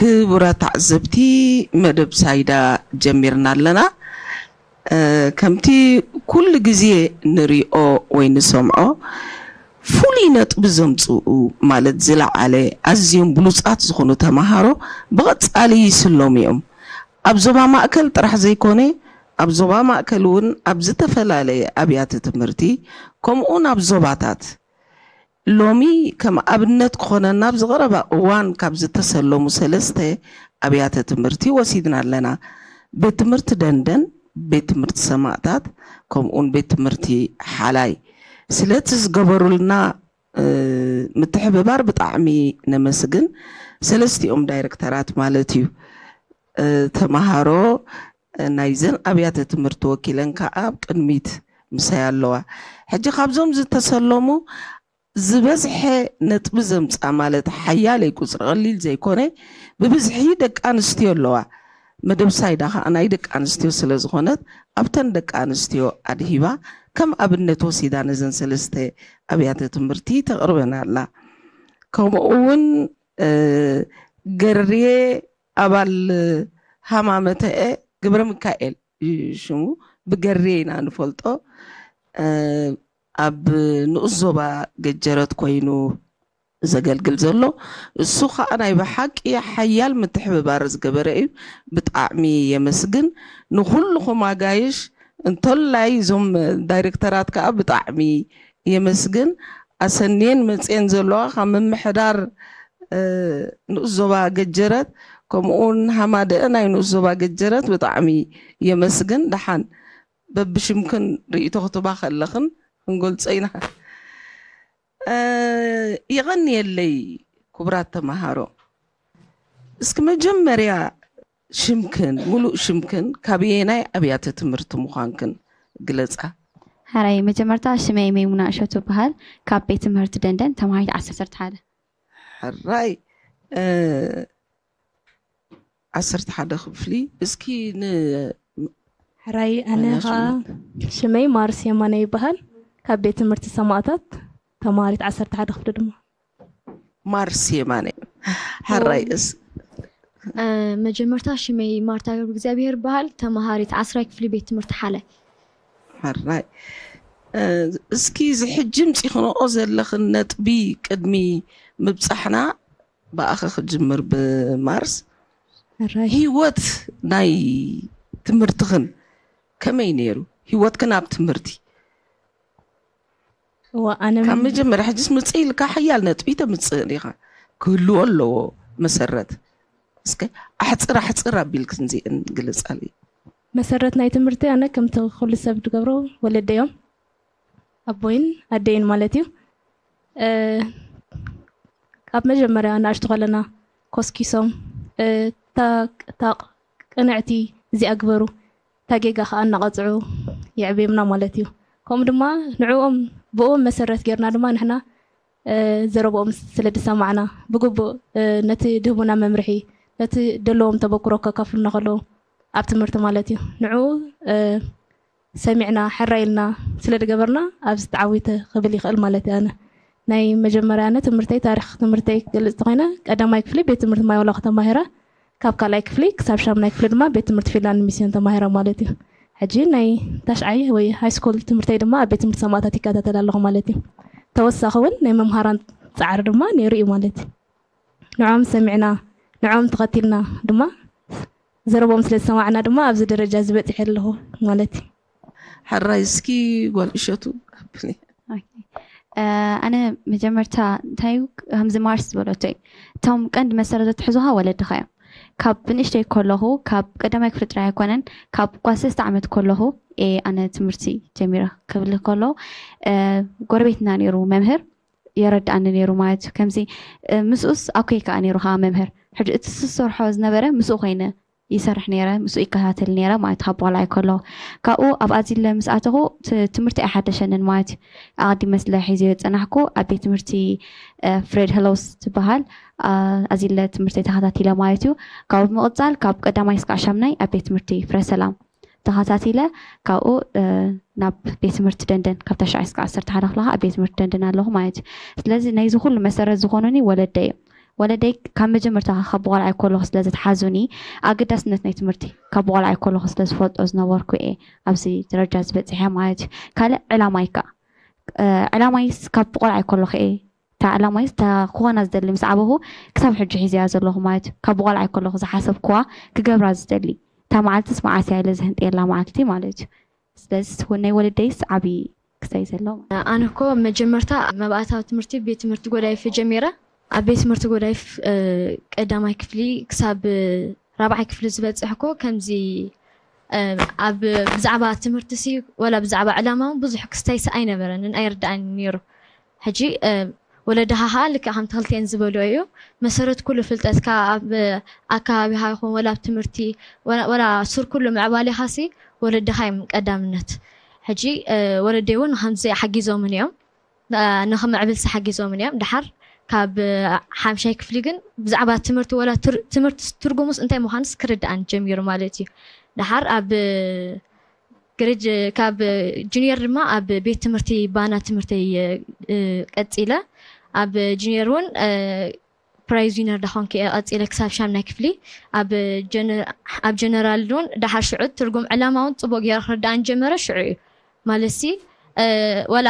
ክቡራት ተዓዘብቲ፣ መደብ ሳይዳ ጀሚርና ኣለና። ከምቲ ኩሉ ግዜ ንሪኦ ወይ ንሰምዖ፣ ፍሉይ ነጥቢ ዘምፅኡ፣ ማለት ዝለዓለ ኣዝዮም ብሉፃት ዝኾኑ ተምሃሮ ብቐፃሊ ይስለሙ እዮም። ኣብ ዞባ ማእከል ጥራሕ ዘይኮነ፣ ኣብ ዞባ ማእከል እውን ኣብ ዝተፈላለየ ኣብያተ ትምህርቲ፣ ከምኡውን ኣብ ዞባታት፣ ሎሚ ከም ኣብነት ክኾነና ኣብ ዝቐረባ እዋን ካብ ዝተሰለሙ ሰለስተ ኣብያተ ትምህርቲ ወሲድና ኣለና። ቤት ትምህርቲ ደንደን፣ ቤት ትምህርቲ ሰማእታት፣ ከምኡውን ቤት ትምህርቲ ሓላይ። ስለቲ ዝገበሩልና ምትሕብባር ብጣዕሚ ነመስግን። ሰለስቲኦም ዳይረክተራት ማለት እዩ። ተምሃሮ ናይዘን ኣብያተ ትምህርቲ ወኪለን ከዓ ኣብ ቅድሚት ምሳይ ኣለዋ። ሕጂ ካብዞም ዝተሰለሙ ዝበዝሐ ነጥቢ ዘምፃ፣ ማለት ሓያለይ ቁፅሪ፣ ቀሊል ዘይኮነ፣ ብብዝሒ ደቂ ኣንስትዮ ኣለዋ። መደብ ሳይዳ ከዓ ናይ ደቂ ኣንስትዮ ስለ ዝኾነት፣ ኣብተን ደቂ ኣንስትዮ ኣድሂባ ከም ኣብነት ወሲዳ ነዘን ሰለስተ ኣብያተ ትምህርቲ ተቕርበን ኣላ። ከምኡ እውን ገሬ ኣባል ሃማመተኤ ገብረ ሚካኤል ሽሙ፣ ብገሬ ኢና ንፈልጦ። ኣብ ንኡስ ዞባ ገጀረት ኮይኑ ዘገልግል ዘሎ፣ እሱ ከዓ ናይ ብሓቂ ሓያል ምትሕብባር ዝገበረ እዩ። ብጣዕሚ የመስግን። ንኩልኹም ኣጋይሽ፣ እንተላይ እዞም ዳይሬክተራት ከዓ ብጣዕሚ የመስግን። ኣሰንየን መፅየን ዘለዋ ካብ ምምሕዳር ንኡስ ዞባ ገጀረት፣ ከምኡውን ሃማደአ ናይ ንኡስ ዞባ ገጀረት ብጣዕሚ የመስግን። ደሓን በብሽምክን ርእይቶ ክትባ ከለኽን ክንገልጾ ኢና። የቐንየለይ ክቡራት ተምሃሮ። እስኪ መጀመርያ ሽምክን፣ ሙሉእ ሽምክን፣ ካበየናይ ኣብያተ ትምህርቲ ምዃንክን ግለጻ። ሕራይ፣ መጀመርታ ሽመይ መይሙና እሸቱ ይበሃል። ካብ ቤት ትምህርቲ ደንደን፣ ተምሃሪት ዓሰርተ ሓደ። ሕራይ፣ ዓሰርተ ሓደ ክፍሊ። እስኪ ን ሕራይ፣ ኣነ ኸዓ ሽመይ ማርስ የማነ ይበሃል። ካብ ቤት ትምህርቲ ሰማእታት፣ ተምሃሪት ዓሰርተ ሓደ ክፍሊ ድማ። ማርስ የማነ። ሕራይ፣ እስ መጀመርታ ሽመይ ማርታ ገብረ እግዚኣብሔር ይበሃል። ተምሃሪት ዓስራይ ክፍሊ ቤት ትምህርቲ ሓላይ። ሕራይ፣ እስኪ እዚ ሕጂ ምፂኽንኦ ዘለኽን ነጥቢ ቅድሚ ምብፃሕና፣ ብኣኸ ክጅምር ብማርስ። ሕራይ። ህይወት ናይ ትምህርትኽን ከመይ ነይሩ? ህይወትክን ኣብ ትምህርቲ? እዋ፣ ኣነ ካብ መጀመርያ ሕጅስ ምፅእ ኢልካ ሓያል ነጥቢ ተምፅእ ኢኻ። ክህልዎ ኣለዎ መሰረት። እስከ ኣሕፅር ኣሕፅር ኣቢልክን ዚእን ግልፃለይ። መሰረት ናይ ትምህርቲ ኣነ ከምቲ ኩሉ ሰብ ዝገብሮ ወለደዮም፣ ኣቦይን ኣደይን ማለት እዩ። እ፣ ካብ መጀመርያ ንኣሽቱ ከለና ኮስኪሶም፣ እ፣ እታ፣ እታ ቅንዕቲ እዚኣ ግበሩ፣ እታ ጌጋ ከዓ እናቐፅዑ የዕብዮምና ማለት እዩ። ከምኡ ድማ ንዕኦም፣ ብእኦም መሰረት ጌርና ድማ ንሕና፣ እ፣ ዘረብኦም ስለ ዝሰማዕና፣ ብግቡእ፣ እ፣ ነቲ ድህቡና መምርሒ፣ ነቲ ደለዎም ተበክሮ ከካፍሉና ከለዉ፣ ኣብ ትምህርቲ ማለት እዩ። ንዕኡ፣ እ፣ ሰሚዕና፣ ሕራይ ኢልና ስለ ዝገበርና፣ ኣብዚ ተዓዊተ ክብል ይኽእል ማለት እየ ኣነ። ናይ መጀመርያ ኣነ ትምህርተይ፣ ታሪኽ ትምህርተይ ክገልጽ እንተኾይነ፣ ቀዳማይ ክፍሊ ቤት ትምህርቲ ማይ ወላኹ ተማሂረ፣ ካብ ካልኣይ ክፍሊ ክሳብ ሻምናይ ክፍሊ ድማ ቤት ትምህርቲ ፊንላንድ ሚስዮን ተማሂረ ማለት እዩ። ሕጂ ናይ ታሽዓይ ወይ ሃይ ስኩል ትምህርተይ ድማ ኣብ ቤት ትምህርቲ ሰማእታት ይከታተል ኣለኹ ማለት እዩ። ተወሳኺ እውን ናይ መምሃራን ጻዕሪ ድማ ነይሩ እዩ ማለት እዩ። ንዕኦም ሰሚዕና፣ ንዕኦም ተኸቲልና ድማ፣ ዘረብኦም ስለ ዝሰማዕና ድማ ኣብዚ ደረጃ እዚ በጺሐ ኣለኹ ማለት እዩ። ሕራይ፣ እስኪ ጓል እሸቱ ኣብሊ። ኦኬ። እ፣ ኣነ መጀመርታ እንታይ እዩ፣ ከምዚ ማርስ ዝበለቶ እዩ። እቶም ቀንዲ መሰረት ዘትሕዙኻ ወለድኻ እዮም። ካብ ብንእሽተይ ከለኹ፣ ካብ ቀዳማይ ክፍሊ ጥራይ ኣይኮነን፣ ካብ ጓል ሰለስተ ዓመት ከለኹ እየ ኣነ ትምህርቲ ጀሚረ ክብል ከሎ፣ እ፣ ጎረቤትና ነይሩ መምህር፣ የረድኣኒ ነይሩ ማለት እዩ። ከምዚ፣ እ፣ ምስኡስ ኣኮይ ከኣ ነይሩ ከኣ መምህር። ሕጂ እቲ ዝሰርሖ ዝነበረ ምስኡ ኮይነ ይሰርሕ ነይረ፣ ምስኡ ይከታተል ነይረ ማለት እዩ፣ ካብ በላይ ከለኹ። ካብኡ ኣብ ኣዚለ ምስ ኣተኹ ት-፣ ትምህርቲ ኣይሓደሸንን ማለት እዩ። ኣቐዲመ ስለ ሒዘዮ ዝጸናሕኩ ኣብ ቤት ትምህርቲ፣ እ፣ ፍሬድ ሄሎስ ትበሃል፣ ኣ-፣ ኣዚለ ትምህርተይ ተኸታቲለ ማለት እዩ። ካብኡ ብምቕጻል ካብ ቀዳማይ እስካዕ ሻምናይ ኣብ ቤት ትምህርቲ ፍረ ሰላም ተኸታቲለ፣ ካብኡ፣ እ፣ ናብ ቤት ትምህርቲ ደንደን፣ ካብ ታሽዓይ እስካዕ ዓሰርተ ሓደ ክፍሊ ከኣ ኣብ ቤት ትምህርቲ ደንደን ኣለኹ ማለት እዩ። ስለዚ ናይዚ ኩሉ መሰረት ዝኾኑኒ ወለደይ እዮም። ወለደይ ካብ መጀመርታ ካብ ቆልዓ ከለኹ ስለ ዘትሓዙኒ ኣገዳስነት ናይ ትምህርቲ ካብ ቆልዓ ከለኹ ስለ ዝፈልጦ ዝነበርኩ እየ ኣብዚ ደረጃ ዝበፅሐ ማለት እዩ። ካልእ ዕላማይ ከዓ ዕላማይስ ካብ ቆልዓ ከለኹ እየ እታ ዕላማይስ እታ ክኾና ዝደሊ ምስ ዓበኹ ክሳብ ሕጂ ሒዘያ ዘለኹ ማለት እዩ። ካብ ቆልዓ ከለኹ ዝሓሰብኩዋ ክገብራ ዝደሊ እታ መዓልትስ መዓስ እያ ኢለ ዝህንጠየላ መዓልቲ ማለት እዩ። ስለዚ ናይ ወለደይስ ዓብዪ ክሳይ ዘሎ። ኣነ እኮ መጀመርታ መባእታዊ ትምህርቲ ቤት ትምህርቲ ጎዳይፍ ጀሚረ። ኣብ ቤት ትምህርቲ ጎዳይፍ ቀዳማይ ክፍሊ ክሳብ ራብዓይ ክፍሊ ዝበፅሕ እኮ ከምዚ ኣብ ብዛዕባ ትምህርቲ ሲ ወላ ብዛዕባ ዕላማ እውን ብዙሕ ክስታይ ሲ ኣይነበረንን ኣይርዳእን ነይሩ። ሕጂ ወለድኻ ከዓ ልክዕ ከምቲ ክልቴን ዝበልዮ እዩ። መሰረት ኩሉ ፍልጠትካ ኣብ ኣካባቢኻ ይኹን ወላ ኣብ ትምህርቲ ወላ ሱር ኩሉ ምዕባሌኻ ሲ ወለድኻ እዮም ቀዳምነት። ሕጂ ወለደይ እውን ከምዚ ሓጊዞምን እዮም ንኽምዕብልሲ ሓጊዞምን እዮም። ድሓር ካብ ሓምሻይ ክፍሊ ግን ብዛዕባ ትምህርቲ ወላ ትምህርቲ ትርጉሙስ እንታይ ምዃኑስ ክርድኣን ጀሚሩ ማለት እዩ። ድሓር ኣብ ግርጅ ካብ ጁኒየር ድማ ኣብ ቤት ትምህርቲ ባና ትምህርተይ ቀፂለ። ኣብ ጁኒየር እውን ፕራይዝ ዊነር ዳኾንክ እየ ቀፂለ ክሳብ ሻምናይ ክፍሊ ኣብ ጀነራል እውን ድሓር ሽዑ ትርጉም ዕላማ እውን ፅቡቅ ገይረ ክርዳኣን ጀመረ ሽዑ እዩ። ማለትሲ ወላ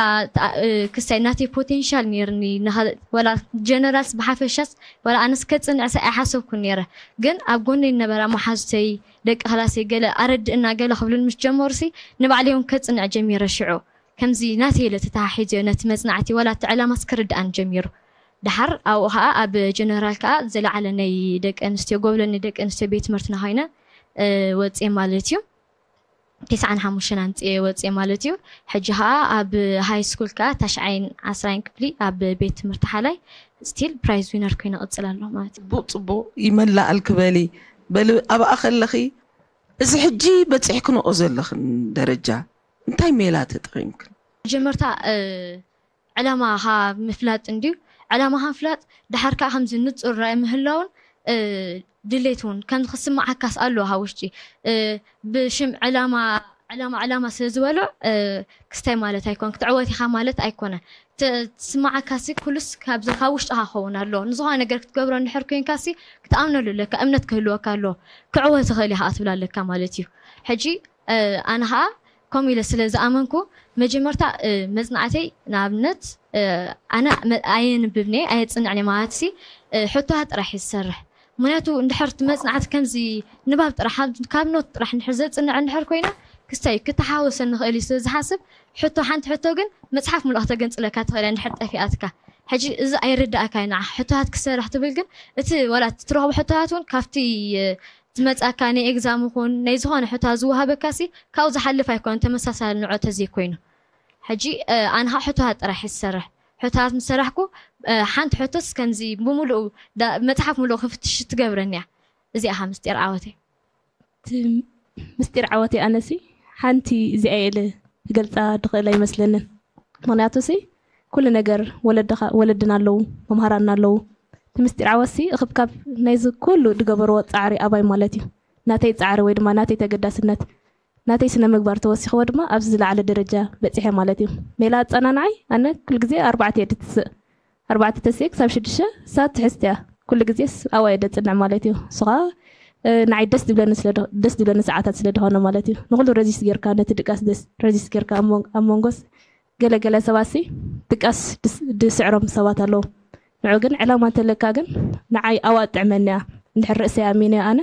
ክስታይ ናተይ ፖቴንሻል ነይርኒ። ወላ ጀነራልስ ብሓፈሻስ ወላ ኣነስ ከፅንዕሲ ኣይሓሰብኩን ነይረ። ግን ኣብ ጎነይ ነበራ መሓዙተይ ደቂ ክላሰይ ገለ ኣረድእና ገለ ክብሉን ምስ ጀመሩሲ ንባዕለይ እውን ከፅንዕ ጀሚረ ሽዑ። ከምዚ ናተይ ኢለ ተተሓሒዘዮ ነቲ መፅናዕቲ ወላ እቲ ዕላማስ ክርድኣን ጀሚሩ። ድሓር ኣብኡ ከዓ ኣብ ጀነራል ከዓ ዝለዓለ ናይ ደቂ ኣንስትዮ ጎብለል ናይ ደቂ ኣንስትዮ ቤት ትምህርትና ኮይነ ወፅየ ማለት እዩ። ተስዓን ሓሙሽተን ኣምፅኤ ወፅየ ማለት እዩ። ሕጂ ከዓ ኣብ ሃይ ስኩል ከዓ ታሽዓይን ዓስራይን ክፍሊ ኣብ ቤት ትምህርቲ ሓላይ ስቲል ፕራይዝ ዊነር ኮይነ እቕፅል ኣለኹ ማለት እዩ። ፅቡቅ ፅቡቅ ይመላኣል ክበሊ በሊ ኣብኣ ከለኺ እዚ ሕጂ በፂሕክንኦ ዘለኽን ደረጃ እንታይ ሜላ ተጠቒምክን? መጀመርታ ዕላማኻ ምፍላጥ እንድዩ። ዕላማኻ ምፍላጥ ድሓር ከዓ ከምዚ ንፁር ራእይ ምህላውን ድሌት እውን ከም ክስማዓካስ ኣለዎ ካብ ውሽጢ ብሽም ዕላማ ዕላማ ዕላማ ስለ ዝበሎ ክስታይ ማለት ኣይኮን ክትዕወት ኢኻ ማለት ኣይኮነ ትስማዓካሲ ኩሉስ ካብዚ ካብ ውሽጥኻ ክኸውን ኣለዎ ንዝኾነ ነገር ክትገብሮ እንድሕር ኮይንካሲ ክትኣምነሉ ኣለካ እምነት ክህልወካ ኣለዎ ክዕወት ይኽእል ኢኻ ክትብል ኣለካ ማለት እዩ ሕጂ ኣነ ኸዓ ከምኡ ኢለ ስለ ዝኣመንኩ መጀመርታ መፅናዕተይ ንኣብነት ኣነ ኣየንብብን እየ ኣየፅንዕን እየ ማለት ሲ ሕቶታት ጥራሕ እየ ዝሰርሕ ምክንያቱ እንድሕር እቲ መፅናዕቲ ከምዚ ንባብ ጥራሕ ካብ ኖት ጥራሕ እንድሕር ዘፅንዕ እንድሕር ኮይነ ክስታይ ክተሓወሰ ንኽእል እዩ ስለ ዝሓስብ ሕቶ ሓንቲ ሕቶ ግን መፅሓፍ ሙሉእ ክተገንፅለካ ትኽእል እያ እንድሕር ጠፊኣትካ ሕጂ እዚ ኣይርዳእካ እዩ ንዓ ሕቶታት ክሰርሕ ትብል ግን እቲ ወላ ትረኽቦ ሕቶታት እውን ካብቲ ዝመፃካ ናይ ኤግዛም ይኹን ናይ ዝኾነ ሕቶ ዝወሃበካ ሲ ካብኡ ዝሓልፍ ኣይኮነን ተመሳሳሊ ንዖ ተዘይኮይኑ ሕጂ ኣነ ከዓ ሕቶታት ጥራሕ እየ ዝሰርሕ ሕቶታት ምስ ሰራሕኩ ሓንቲ ሕቶስ ከምዚ ብምሉኡ መፅሓፍ ምሉእ ክፍትሽ ትገብረኒ እያ እዚኣ ከዓ ምስጢር ዓወተይ ምስጢር ዓወተይ ኣነሲ ሓንቲ እዚኣ ኢለ ክገልፃ ድኽእል ኣይመስለንን ምክንያቱ ሲ ኩሉ ነገር ወለድና ኣለዉ መምሃራንና ኣለዉ እቲ ምስጢር ዓወት ሲ እኽብካብ ናይዚ ኩሉ ድገበርዎ ፃዕሪ ኣባይ ማለት እዩ ናተይ ፃዕሪ ወይ ድማ ናተይ ተገዳስነት ናተይ ስነ ምግባር ተወሲኽዎ ድማ ኣብዚ ዝለዓለ ደረጃ በፂሐ ማለት እዩ ሜላ ኣፀናንዓይ ኣነ ኩሉ ግዜ ኣርባዕተ እየ ድትስእ ኣርባዕተ ተስእ ክሳብ ሽዱሽተ ሳት ትሕዝት እያ ኩሉ ግዜስ ኣብኣ እየ ደፅንዕ ማለት እዩ እሱ ከዓ ንዓይ ደስ ድብለኒ ስለ ደስ ድብለኒ ሰዓታት ስለ ድኾነ ማለት እዩ ንኩሉ ረዚስ ጌርካ ነቲ ድቃስ ደስ ረዚስ ጌርካ ኣብ መንጎስ ገለ ገለ ሰባት ሲ ድቃስ ድስዕሮም ሰባት ኣለዉ ንዑ ግን ዕላማ እንተለካ ግን ንዓይ ኣብኣ ጥዕመኒ እያ እንድሕር ርእሰይ ኣሚነ ኣነ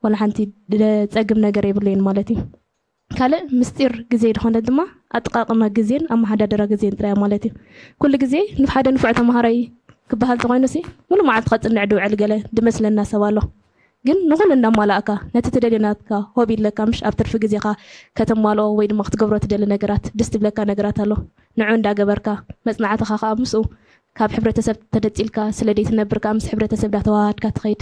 ዋላ ሓንቲ ደፀግም ነገር የብለይን ማለት እዩ ካልእ ምስጢር ግዜ ድኾነ ድማ ኣጠቃቅማ ግዜን ኣመሓዳድራ ግዜን ጥራይ ማለት እዩ ኩሉ ግዜ ንሓደ ንፉዕ ተምሃራይ ክበሃል ተኾይኑ ሲ ሙሉ መዓልቲ ከፅንዕ ድውዕል ገለ ድመስለና ሰብ ኣሎ ግን ንኹሉ እንዳማላእካ ነቲ ትደልዮ ናትካ ሆቢ ኣለካ ምሽ ኣብ ትርፊ ግዜኻ ከተማልኦ ወይ ድማ ክትገብሮ ትደሊ ነገራት ደስ ትብለካ ነገራት ኣሎ ንዑ እንዳገበርካ መፅናዕትኻ ከዓ ምስኡ ካብ ሕብረተሰብ ተነፂልካ ስለ ደይትነብር ከዓ ምስ ሕብረተሰብ እንዳተዋሃሃድካ ትኸይድ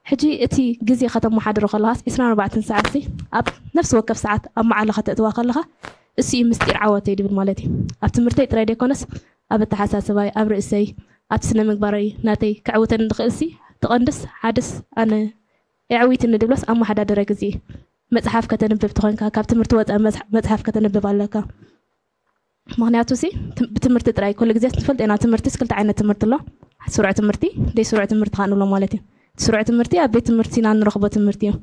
ሕጂ እቲ ግዜ ከተመሓድሮ ከለኻስ ዒስራን ኣርባዕተን ሰዓት ሲ ኣብ ነፍሲ ወከፍ ሰዓት ኣብ መዓላ ከተእትዋ ከለኻ እሱ እዩ ምስጢር ዓወተይ ድብል ማለት እዩ ኣብ ትምህርተይ ጥራይ ደይኮነስ ኣብ ኣተሓሳስባይ ኣብ ርእሰይ ኣብቲ ስነ ምግባረይ ናተይ ከዕውተኒ ዝኽእል ሲ ትቐንድስ ሓደስ ኣነ የዕዊትኒ ድብሎስ ኣመሓዳደረ ግዜ መፅሓፍ ከተንብብ ተኾንካ ካብ ትምህርቲ ወፃኢ መፅሓፍ ከተንብብ ኣለካ ምክንያቱ ሲ ብትምህርቲ ጥራይ ኩሉ ግዜ ንፈልጥ ኢና ትምህርቲስ ክልተ ዓይነት ትምህርቲ ኣሎ ስሩዕ ትምህርቲ፣ ዘይስሩዕ ትምህርቲ ከዓ ንብሎ ማለት እዩ። ስሩዕ ትምህርቲ ኣብ ቤት ትምህርቲ ኢና እንረኽቦ ትምህርቲ እዩ።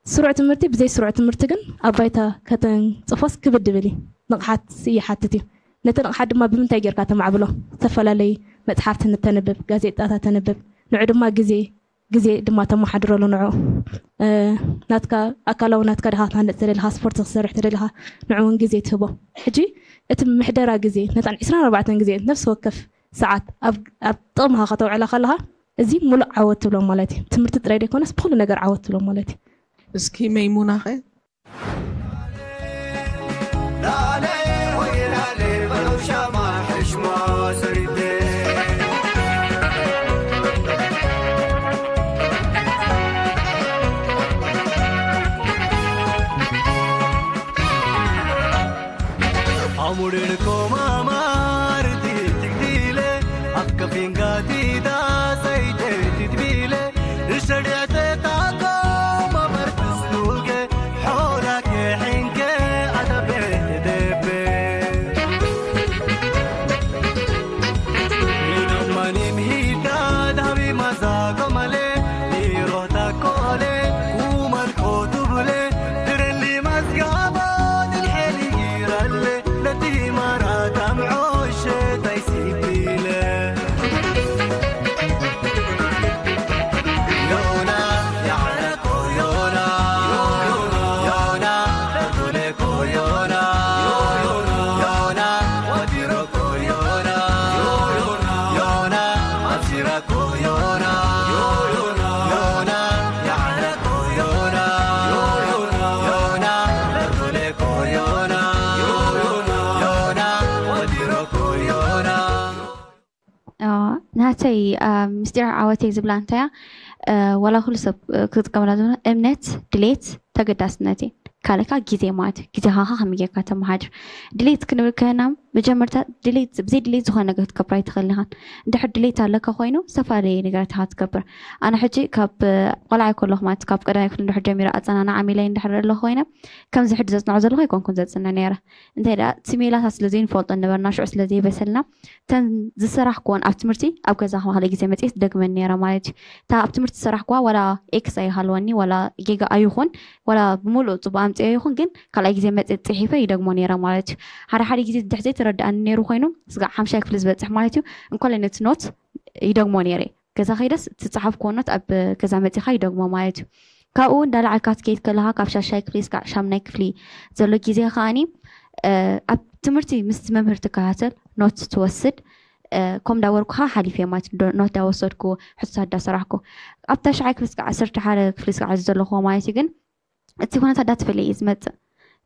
ስሩዕ ትምህርቲ ብዘይ ስሩዕ ትምህርቲ ግን ኣብ ባይታ ከተንፅፎስ ክብድ ድብል እዩ። ንቕሓት ይሓትት እዩ። ነቲ ንቕሓት ድማ ብምንታይ ጌርካ ተማዕብሎ? ዝተፈላለዩ መፅሓፍቲ ንተንብብ፣ ጋዜጣታት ተንብብ፣ ንዑ ድማ ግዜ ግዜ ድማ ተመሓድረሉ ንዑ። ናትካ ኣካላዊ ናትካ ድኻ ትሃንፅ ተደለኻ፣ ስፖርት ክሰርሕ ተደለኻ፣ ንዑ እውን ግዜ ትህቦ። ሕጂ እቲ ምሕደራ ግዜ ነታን ዕስራን ኣርባዕተን ግዜ ነፍሲ ወከፍ ሰዓት ኣብ ኣብ ጥቕምኻ ከተውዕላ ከለኻ፣ እዚ ሙሉእ ዓወት ትብሎ ማለት እዩ። ትምህርቲ ጥራይ ዘይኮነስ ብኩሉ ነገር ዓወት ትብሎ ማለት እዩ። እስኪ መይሙናኸ? ናተይ ምስጢር ዓወተይ ዝብላ እንታያ፣ ዋላ ኩሉ ሰብ ክጥቀመላ ዝብሎ እምነት፣ ድሌት፣ ተገዳስነት እዩ። ካልእካ ግዜ ማለት እዩ። ግዜኻ ከ ከመይ ጌርካ ተመሓድር? ድሌት ክንብል ከለና መጀመርታ ድሌት፣ ብዘይ ድሌት ዝኾነ ነገር ክትገብር ኣይትኽእልን ኢኻ። እንድሕር ድሌት ኣለካ ኮይኑ ዝተፈላለየ ነገራት ኢኻ ትገብር። ኣነ ሕጂ ካብ ቆልዓ ከለኹ ማለት ካብ ቀዳማይ ክፍሊ እንድሕር ጀሚረ ኣጸናንዓ ሜላይ እንድሕር ኣለኹ ኮይነ ከምዚ ሕጂ ዘጽንዖ ዘለኹ ኣይኮንኩን ዘጽንዕ ነይረ። እንታይ ደኣ እቲ ሜላታት ስለ ዘይንፈልጦ ነበርና ሽዑ ስለ ዘይበሰልና እተን ዝሰራሕክወን ኣብ ትምህርቲ ኣብ ገዛ ከማኽለ ግዜ መፅየ ትደግመን ነይረ ማለት እዩ። እታ ኣብ ትምህርቲ ዝሰራሕክዋ ዋላ ኤክስ ኣይሃልወኒ ዋላ ጌጋ ኣይኹን ዋላ ብምሉእ ፅቡቅ ኣምፅዮ ይኹን ግን ካልኣይ ግዜ መፅየ ፅሒፈ ይደግሞ ነይረ ማለት እዩ። ሓደ ሓደ ግዜ ድሕ ዘይተረድኣኒ ነይሩ ኮይኑ ስጋዕ ሓምሻይ ክፍሊ ዝበፅሕ ማለት እዩ እንኮላይ ነቲ ኖት ይደግሞ ነይረ። ገዛ ከይደስ እቲ ዝፀሓፍክዎ ኖት ኣብ ገዛ መፂኻ ይደግሞ ማለት እዩ። ካብኡ እንዳላዓልካ ትከይድ ከለኻ ካብ ሻሻይ ክፍሊ ስጋዕ ሻምናይ ክፍሊ ዘሎ ግዜ ከዓኒ ኣብ ትምህርቲ ምስ መምህር ትከታተል ኖት ትወስድ ከም እንዳበርኩኻ ሓሊፈ ማለት ኖት እንዳወሰድኩ ሕቶታት እንዳሰራሕኩ ኣብ ታሽዓይ ክፍሊ ስጋዕ ዓሰርተ ሓደ ክፍሊ ስጋዕ እዚ ዘለኹዎ ማለት እዩ ግን እቲ ኩነታት እንዳተፈለየ እዩ ዝመፅእ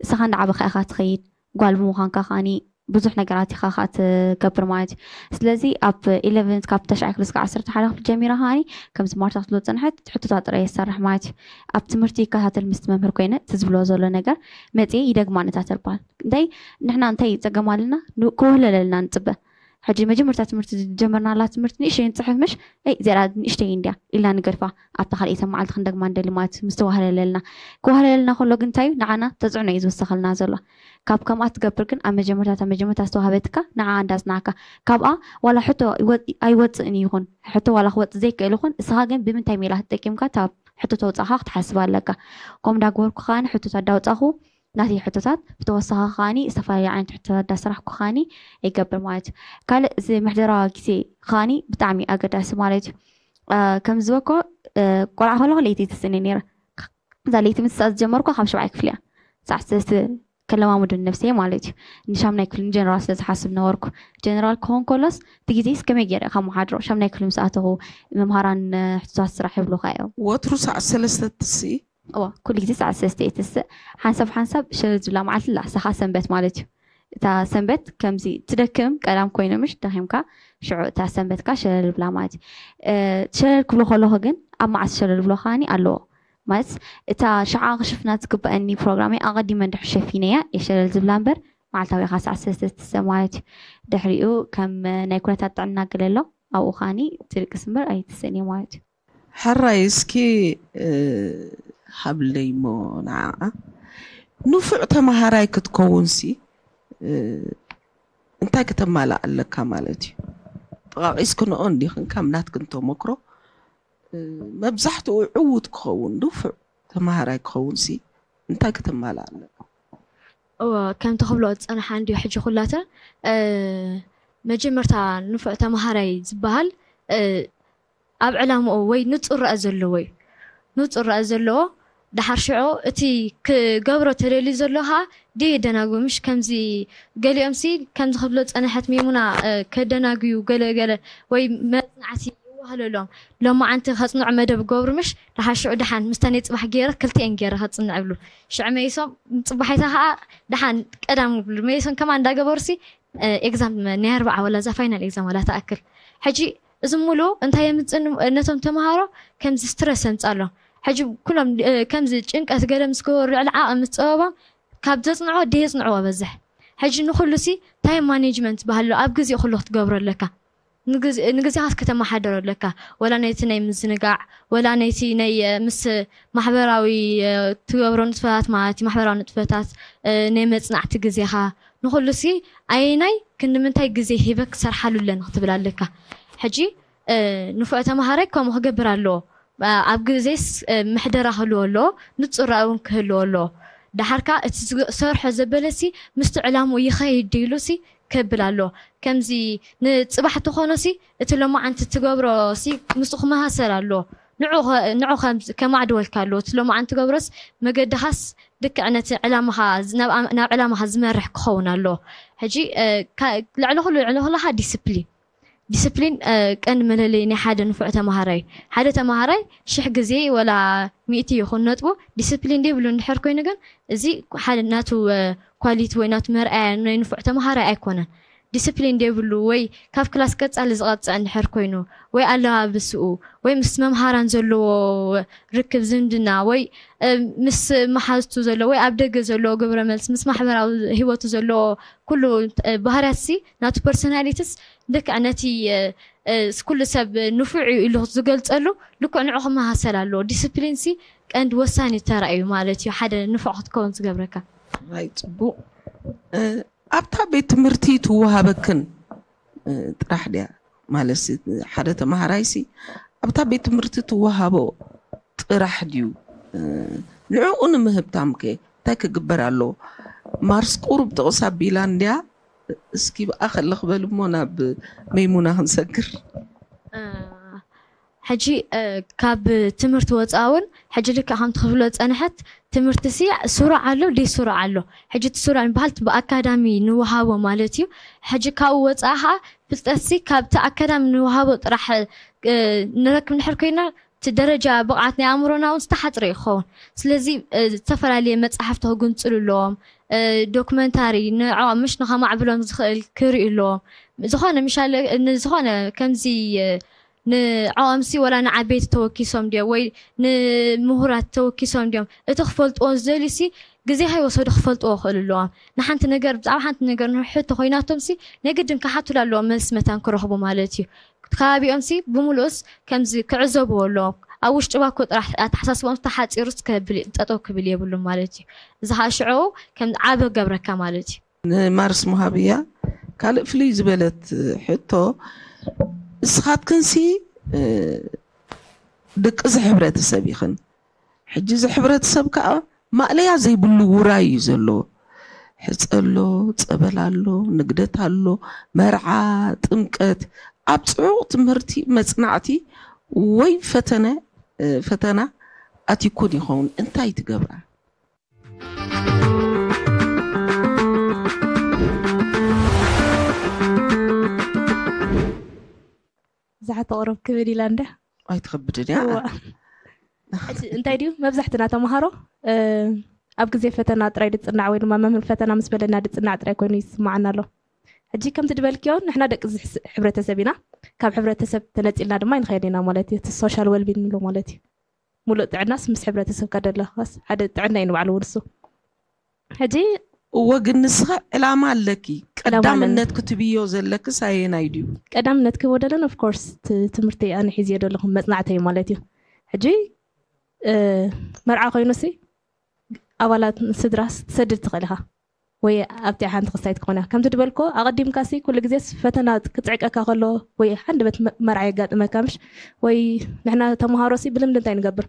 እስኻ እንዳዓበኻ ኢኻ ትኸይድ ጓል ብምዃንካ ከዓኒ ብዙሕ ነገራት ኢኻ ከዓ ትገብር ማለት እዩ ስለዚ ኣብ ኢለቨን ካብ ተሽዓይ ክፍሊ ስጋዕ ዓሰርተ ሓደ ክፍሊ ጀሚራ ከዓኒ ከምዚ ማርታ ክትብሎ ዝፀንሐት ሕቶታት ጥራይ የሰርሕ ማለት እዩ ኣብ ትምህርቲ ይከታተል ምስቲ መምህር ኮይነ እቲ ዝብሎ ዘሎ ነገር መፅየ ይደግማ ነታ ተልባል እንታይ ንሕና እንታይ ፀገም ኣለና ክወህለለልና ንፅበ ሕጂ መጀመርታ ትምህርቲ ዝጀመርናላ ትምህርቲ ንእሽተይ ንፅሕፍ ምሽ ይ እዚኣ ንእሽተይ እንድያ ኢልና ንገድፋ ኣብታ ካልኣይቲ መዓልቲ ክንደግማ ንደሊ ማለት ምስ ተዋህለለልና ክዋህለለልና ከሎ ግን እንታይ እዩ ንዓና ተፅዕኖ እዩ ዝውስኸልና ዘሎ ካብ ከምኣ ትገብር ግን ኣብ መጀመርታ እታ መጀመርታ ዝተዋህበትካ ንዓኣ እንዳፅናዕካ ካብኣ ዋላ ሕቶ ኣይወፅእን ይኹን ሕቶ ዋላ ክወፅእ ዘይክእል ይኹን እስኻ ግን ብምንታይ ሜላ ተጠቂምካ እታ ሕቶ ተውፃእካ ክትሓስብ ኣለካ ከምኡ እንዳገበርኩ ከዓኒ ሕቶታት እንዳውፃእኹ ናተይ ሕቶታት ብተወሳኺ ከዓኒ ዝተፈላለዩ ዓይነት ሕቶታት እንዳሰራሕኩ ከዓኒ ይገብር ማለት እዩ ካልእ እዚ ምሕደራ ግዜ ከዓኒ ብጣዕሚ ኣገዳሲ ማለት እዩ ከም ዝበኮ ቆልዓ ከለኹ ለይቲ ትስእኒ ነይረ እዛ ለይቲ ምትሳእ ዝጀመርኩ ካብ ሸብዓይ ክፍሊ እያ ሳዕ ሰለስተ ከለማምዱን ነብሰይ ማለት እዩ ንሻምናይ ክፍሊ ንጀነራል ስለ ዝሓስብ ነበርኩ ጀነራል ክኾን ከሎስ እቲ ግዜ ከመይ ገይረ ካብ መሓድሮ ሻምናይ ክፍሊ ምስ ኣተኹ መምሃራን ሕቶታት ስራሕ ይብሉካ እዮም ወትሩ ሳዕ ሰለስተ ትስኢ እዋ ኩሉ ግዜ ሰዓት ሰለስተ እየ ትስእ ሓንሳብ ሓንሳብ ሸለል ዝብላ መዓልቲ ኣላ እሳኻ ሰንበት ማለት እዩ እታ ሰንበት ከምዚ ትደክም ቀዳም ኮይኑ ምሽ ደኺምካ ሽዑ እታ ሰንበትካ ሸለል ብላ ማለት እዩ ሸለል ክብሎ ከለኹ ግን ኣብ መዓስ ሸለል ብሎ ከዓኒ ኣለዎ ማለት እታ ሽዓ ክሽፍና ዝግበአኒ ፕሮግራመይ ኣቐዲመ እንድሕር ሸፊነያ እየ ሸለል ዝብላ እምበር መዓልታዊ ኢኻ ሰዓት ሰለስተ ትስእ ማለት እዩ ድሕሪኡ ከም ናይ ኩነታት ጥዕና ገለ ኣሎ ኣብኡ ከዓኒ ትድቅስ እምበር ኣይትስእን እየ ማለት እዩ ሕራይ እስኪ ሃብለይ እሞ ንዓኣ ንፉዕ ተምሃራይ ክትከውንሲ እንታይ ከተማልእ ኣለካ ማለት እዩ? ጠቓቒስክንኦ እንዲኽን ካብ ናትክን ተመክሮ፣ እ፣ መብዛሕትኡ ዕዉት ክኸውን፣ ንፉዕ ተመሃራይ ክኸውን ሲ እንታይ ክተማልእ ኣለካ? እወ፣ ከምቲ ክብሎ ዝጸንሓ እንድዩ። ሕጂ ኩላተ፣ እ፣ መጀመርታ ንፉዕ ተመሃራይ ዝበሃል፣ እ፣ ኣብ ዕላምኡ ወይ ንጹር ራኢ ዘለዎ እዩ። ንጹር ራኢ ዘለዎ፣ ደሓር ሽዑ እቲ ክገብሮ ተደልዩ ዘሎ ኸኣ ደየደናጉ። ምሽ ከምዚ ገሊኦም ሲ ከምዚ ክብሎ ዝጸንሐት ሜሙና፣ እ፣ ከደናጉዩ ገለ ገለ ወይ መጽናዕቲ ይዋህለሎም። ሎማዓንቲ ከጽንዑ መደብ ገብሩ ምሽ፣ ደሓር ሽዑ ደሓን ምስታ ናይ ጽባሕ ገይረ ክልቲኤን ገይረ ከጽንዕ ይብሉ። ሽዑ መይሶም ጽባሒታ ኸኣ ደሓን ቀዳም ይብሉ። መይሶም ከማን እንዳገበሩ ሲ፣ እ፣ ኤግዛም ናይ ኣርብዓ ዋላ እዛ ፋይናል ኤግዛም ዋላ ትኣክል። ሕጂ እዚ ሙሉ እንታይ የምጽእ ን-፣ ነቶም ተምሃሮ ከምዚ ስትረስ የምጻሎም። ሕጂ ኩሎም፣ እ፣ ከምዚ ጭንቀት ገለ ምስ ገበሩ ልዕሊ ዓቕሚ ምስ ጸበቦም ካብ ዘጽንዕዎ ደየጽንዕዎ በዝሕ። ሕጂ ንኹሉ ሲ ታይም ማኔጅመንት ዝበሃል ኣሎ። ኣብ ግዜ ኩሉ ክትገብሮ ኣለካ። ንግዜ-፣ ንግዜኻስ ከተመሓደሮ ኣለካ። ወላ ነቲ ናይ ምዝንጋዕ፣ ወላ ነቲ ናይ፣ እ፣ ምስ ማሕበራዊ፣ እ፣ ትገብሮ ንጥፈታት ማለት እዩ፣ ማሕበራዊ ንጥፈታት፣ እ፣ ናይ መጽናዕቲ ግዜኻ፣ ንኹሉ ሲ ኣየናይ ክንዲ ምንታይ ግዜ ሂበ ክሰርሓሉ ኣለኒ ክትብል ኣለካ። ሕጂ፣ እ፣ ንፉዕ ተምሃራይ ከምኡ ክገብር ኣለዎ። እ፣ ኣብ ግዜስ፣ እ፣ ምሕደራ ክህልዎ ኣለዎ፣ ንጹር ራኢ እውን ክህልዎ ኣለዎ። ደሓርካ እቲ ዝሰርሖ ዘበለ ሲ ምስቲ ዕላምኡ ይኸይድ ድዩ ኢሉ ሲ ከብል ኣለዎ። ከምዚ ንጽባሕ ትኾኖ ሲ እቲ ሎማዓንቲ ትገብሮ ሲ ምስኡ ክመሳሰል ኣለዎ። ንዑ ኸ-፣ ንዑ ከም-፣ ከማዕድወልካ ኣለዎ። እቲ ሎማዓንቲ ትገብሮስ መገድኻስ ልክዕ ነቲ ዕላማኻ ዝ-፣ ናብ ኣም-፣ ናብ ዕላማኻ ዝመርሕ ክኸውን ኣለዎ። ሕጂ፣ እ፣ ካ-፣ ልዕሊ ኩሉ፣ ልዕሊ ኩሉ ኸኣ ዲስፕሊን። ዲስፕሊን፣ እ፣ ቀንዲ መለለዪ ናይ ሓደ ንፉዕ ተምሃራይ። ሓደ ተምሃራይ ሽሕ ግዜ ወላ ሚእቲ ይኹን ነጥቡ ዲስፕሊን ዘይብሉ እንድሕር ኮይኑ ግን፣ እዚ ሓደ ናቱ፣ እ፣ ኳሊቲ ወይ ናቱ መርኣያ ናይ ንፉዕ ተምሃራይ ኣይኮነን። ዲስፕሊን ዘይብሉ ወይ ካብ ክላስ ቀጻሊ ዝቐጽዕ እንድሕር ኮይኑ፣ ወይ ኣለባብስኡ፣ ወይ ምስ መምሃራን ዘለዎ ርክብ ዝምድና፣ ወይ፣ እ፣ ምስ መሓዝቱ ዘለዎ ወይ ኣብ ደገ ዘለዎ ግብረ መልሲ፣ ምስ ማሕበራዊ ህይወቱ ዘለዎ ኩሉ፣ እ፣ ባህርያትሲ ናቱ ፐርሶናሊቲስ ልክዕ ነቲ፣ እ፣ እ፣ ኩሉ ሰብ ንፉዕ እዩ ኢሉ ዝገልጸሉ ልክዕ ንዑ ክመሳሰል ኣለዎ። ዲስፕሊንሲ ቀንዲ ወሳኒ ተራ እዩ ማለት እዩ፣ ሓደ ንፉዕ ክትከውን ዝገብረካ። ኣይ፣ ጽቡቕ። እ፣ ኣብታ ቤት ትምህርቲ ትወሃበክን፣ እ፣ ጥራሕ ድያ? ማለትሲ ሓደ ተምሃራይሲ ኣብታ ቤት ትምህርቲ ትወሃቦ ጥራሕ ድዩ? እ፣ ንዕኡ ንምህብታምከ እንታይ ክግበር ኣለዎ? ማርስ ቁሩብ ጥቕስ ኣቢላ እንድያ። እስኪ ብኣ ከለኽ በል እሞ ናብ መይሙና ክንሰግር። እ፣ ሕጂ፣ እ፣ ካብ ትምህርቲ ወፃኢ እውን ሕጂ ልክዕ ከምቲ ክብሎ ዝፀንሐት ትምህርትሲ ስሩዕ ኣሎ፣ ደይ ስሩዕ ኣሎ። ሕጂ እቲ ስሩዕ ዝበሃል ብኣካዳሚ ንወሃቦ ማለት እዩ። ሕጂ ካብኡ ወፃኢ ከዓ ፍልጠትሲ ካብቲ ኣካዳሚ ንወሃቦ ጥራሕ፣ እ፣ ንረክብ እንድሕር ኮይና እቲ ደረጃ ብቕዓት ናይ ኣእምሮና እውን ዝተሓፅረ ይኸውን። ስለዚ፣ እ፣ ዝተፈላለየ መፅሓፍቲ ክግንፅሉ ኣለዎም፣ እ፣ ዶክመንታሪ ንዕኦም ምሽ ንኸማዕብሎም ዝኽእል ክርእዩ ኣለዎም። ዝኾነ ምሻለ ንዝኾነ ከምዚ፣ እ፣ ንዕኦም ሲ ወላ ንዓበይቲ ተወኪሶም ድዮም ወይ ንምሁራት ተወኪሶም ድዮም፣ እቲ ክፈልጥዎ ዝደልዩ ሲ ግዜ ከይወሰዱ ክፈልጥዎ ክኽእሉ ኣለዎም። ንሓንቲ ነገር፣ ብዛዕባ ሓንቲ ነገር ንሕቶ ኮይናቶም ሲ ናይ ግድን ክሓቱላ ኣለዎም መልሲ መታን ክረኽቡ ማለት እዩ። ከባቢኦም ሲ ብምሉእስ ከምዚ ክዕዘብዎ ኣለዎም። ኣብ ውሽጢ ባኮ ጥራሕ ኣተሓሳስባኦም ተሓፂሩስ ክብል፣ ጠጠው ክብል የብሉን ማለት እዩ። እዚ ከዓ ሽዑ ከም ዓቢ ገብረካ ማለት እዩ። ንማርስ ሙሃብያ ካልእ ፍልይ ዝበለት ሕቶ፣ ንስኻትክንሲ፣ እ፣ ደቂ እዚ ሕብረተሰብ ኢኽን። ሕጂ እዚ ሕብረተሰብ ከዓ ማእለያ ዘይብሉ ውራይ እዩ ዘለዎ። ሕፀ ኣሎ፣ ፀበል ኣሎ፣ ንግደት ኣሎ፣ መርዓ፣ ጥምቀት፣ ኣብ ፅዑቕ ትምህርቲ፣ መፅናዕቲ ወይ ፈተነ፣ እ፣ ፈተና ኣትይኩን ይኸውን። እንታይ ትገብራ? ብዙሓት ተቕረብ ክብል ኢላ እንደ ኣይትኸብድን እያ። እዋ። ሕጂ እንታይ ድዩ መብዛሕትና ተምሃሮ፣ እ፣ ኣብ ግዜ ፈተና ጥራይ ድጽናዕ ወይ ድማ መምህር ፈተና ምስ በለና ድጽናዕ ጥራይ ኮይኑ ይስማዓና ኣሎ። ሕጂ ከምቲ ድበልክዮ ንሕና ደቂ እዚ ሕስ-፣ ሕብረተሰብ ኢና። ካብ ሕብረተሰብ ተነጺልና ድማ ኣይንኸይድ ኢና ማለት እዩ። እቲ ሶሻል ዌልቢንግ ንብሎ ማለት እዩ። ሙሉእ ጥዕናስ ምስ ሕብረተሰብካ ደለኻስ ሓደ ጥዕና እዩ ንባዕሉ እውን እሱ። ሕጂ እወ፣ ግን ንስኸ ዕላማ ኣለኪ። ዕላማ ኣለኒ። ቀዳምነት ክትብዮ ዘለክስ ኣየናይ ድዩ? ቀዳምነት ክህቦ ደለና፣ ኦፍ ኮርስ፣ ት-፣ ትምህርቲ ኣነ ሒዝዮ ደለኹ መጽናዕተይ ማለት እዩ። ሕጂ፣ እ፣ መርዓ ኮይኑሲ ኣባላት ስድራስ ትሰድድ ትኽእል ኢኻ። ወይ ኣብቲ ሓንቲ ክስታይ ትኾና ከምቲ ዝበልኮ ኣቐዲምካሲ ኩሉ ግዜስ ፈተና ክፅዕቀካ ከሎ ወይ ሓንደበት መርዓ የጋጥመካ ምሽ ወይ ንሕና ተምሃሮሲ ብልምዲ እንታይ ንገብር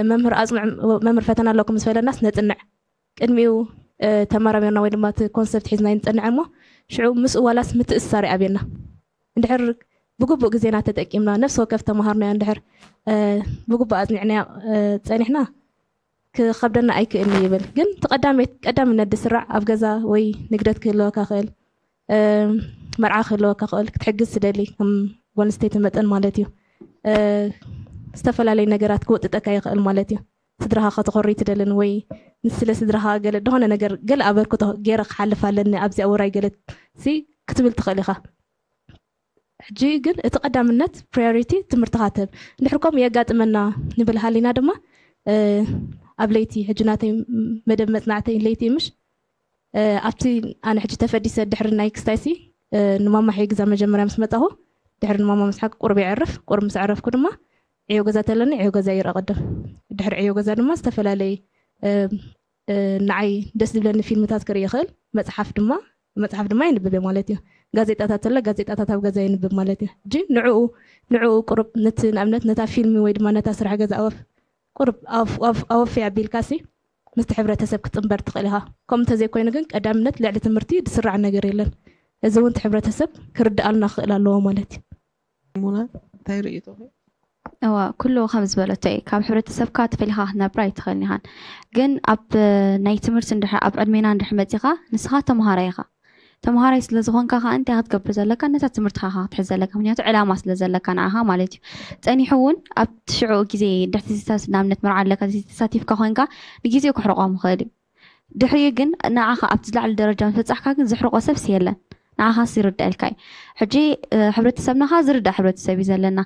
መምህር ኣፅንዕ መምህር ፈተና ኣለኩም ምስ በለናስ ነፅንዕ ቅድሚኡ ተመራሚርና ወይ ድማ እቲ ኮንሰፕት ሒዝና ይንፀንዐ እሞ ሽዑ ምስኡ ዋላስ ምትእስሳር ይኣብየና እንድሕር ብግቡእ ግዜና ተጠቂምና ነፍሲ ወከፍ ተምሃርናዮ እንድሕር ብግቡእ ኣፅኒዕናዮ ፀኒሕና ክኸብደና ኣይክእልን ይብል ግን እቲ ቀዳመት ቀዳምነት ድስራዕ ኣብ ገዛ ወይ ንግደት ክህልወካ ክእል መርዓ ክህልወካ ክእል ክትሕግዝ ትደሊ ከም ጓል ኣንስተይቲ መጠን ማለት እዩ ዝተፈላለዩ ነገራት ክወጥጠካ ይኽእል ማለት እዩ ስድራኻ ከተኾሪ ትደልን ወይ ንስለ ስድራኻ ገለ ዝኾነ ነገር ገለ ኣበርክቶ ገይረ ክሓልፍ ኣለኒ ኣብዚኣ ውራይ ገለ ክትብል ትኽእል ኢኻ ሕጂ ግን እቲ ቀዳምነት ፕሪዮሪቲ ትምህርትኻ ትህብ እንድሕር ከምኡ የጋጥመና ንብል ሃሊና ድማ ኣብ ለይቲ ሕጂ ናተይ መደብ መፅናዕተይ ለይቲ ምሽ ኣብቲ ኣነ ሕጂ ተፈዲሰ ድሕሪ ናይ ክስታይሲ ንማማ ሕግዛ መጀመርያ ምስ መፃኹ ድሕሪ ንማማ ምስሓቅ ቁርብ የዕርፍ ቁርብ ምስ ኣዕረፍኩ ድማ ዕዮ ገዛ ተለኒ ዕዮ ገዛ ይረ ቅድም ድሕሪ ዕዮ ገዛ ድማ ዝተፈላለየ ንዓይ ደስ ዝብለኒ ፊልምታት ክርኢ ይኽእል መፅሓፍ ድማ መፅሓፍ ድማ የንብብ ማለት እዩ ጋዜጣታት ተሎ ጋዜጣታት ኣብ ገዛ የንብብ ማለት እዩ ሕጂ ንዕኡ ንዕኡ ቁሩብ ነቲ ንኣብነት ነታ ፊልሚ ወይ ድማ ነታ ስራሕ ገዛ ኣወፍ ቁሩብ ኣወፊ ኣቢልካሲ ምስቲ ሕብረተሰብ ክትፅንበር ትኽእል ኢኻ ከምኡ እንተዘይኮይኑ ግን ቀዳምነት ልዕሊ ትምህርቲ ዝስራዕ ነገር የለን እዚ እውን እቲ ሕብረተሰብ ክርድኣልና ክኽእል ኣለዎ ማለት እዩ ሙና እንታይ ርእይቶ እዋ ኩሉ ከም ዝበለቶ እዩ ካብ ሕብረተሰብካ ተፈሊኻ ክትነብር ኣይትኽእልን ኢኻን ግን ኣብ ናይ ትምህርቲ እንድሕር ኣብ ዕድሜና እንድሕር መፂኻ ንስኻ ተምሃራይ ኢኻ ተምሃራይ ስለ ዝኾንካ ከዓ እንታይ ክትገብር ዘለካ ነታ ትምህርትኻ ኢኻ ክትሕዝ ዘለካ ምክንያቱ ዕላማ ስለ ዘለካ ንዓኻ ማለት እዩ ፀኒሑ እውን ኣብቲ ሽዑ ግዜ ድሕቲ ንኣብነት መርዓ ኣለካ ተሳቲፍካ ኮይንካ ንግዜኡ ክሕርቆም ይኽእል እዩ ድሕሪኡ ግን ንዓኻ ኣብቲ ዝላዕሊ ደረጃ ምስ በጻሕካ ግን ዝሕርቆ ሰብስ የለን ንዓኻስ ይርዳእልካ እዩ ሕጂ ሕብረተሰብና ካ ዝርዳእ ሕብረተሰብ እዩ ዘለና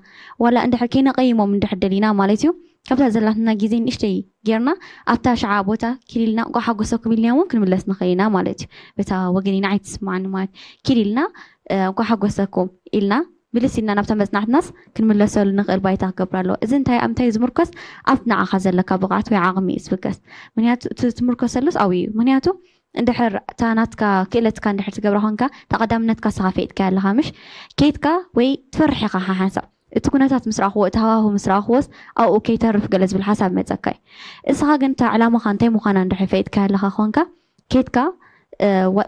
ዋላ እንድሕር ከይነቀይሞም እንድሕር ደሊና ማለት እዩ ካብታ ዘላትና ግዜ ንእሽተይ ጌርና ኣብታ ሸዓ ቦታ ኪድ ኢልና እንኳ ሓጎሰኩም ኢልና እውን ክንምለስ ንኽእል ኢና ማለት እዩ በታ ወገን ኢና ኣይትስማዕኒ ማለት ኪድ ኢልና እንኳ ሓጎሰኩም ኢልና ምልስ ኢልና ናብታ መፅናዕትናስ ክንምለሰሉ ንኽእል ባይታ ክገብር ኣለዎ እዚ እንታይ ኣብ እንታይ ዝምርኮስ ኣብቲ ንዓኻ ዘለካ ብቕዓት ወይ ዓቕሚ እዩ ዝብገስ ምክንያቱ እቲ ትምርኮሰሉስ ኣብኡ እዩ ምክንያቱ እንድሕር እታ ናትካ ክእለትካ እንድሕር ትገብራ ኮንካ እታ ቀዳምነትካ ስኻ ፈይጥካ ኣለኻ ምሽ ከይድካ ወይ ትፈርሕ ኢኻ ሓሓንሳብ እቲ ኩነታት ምስ ረኣኽዎ እቲ ሃዋሁ ምስ ረኣኽዎስ ኣብኡ ከይተርፍ ገለ ዝብል ሓሳብ መፀካ እዩ እስኻ ግን እታ ዕላማኻ እንታይ ምዃና እንድሕር ፈይጥካ ኣለኻ ኮንካ ከይድካ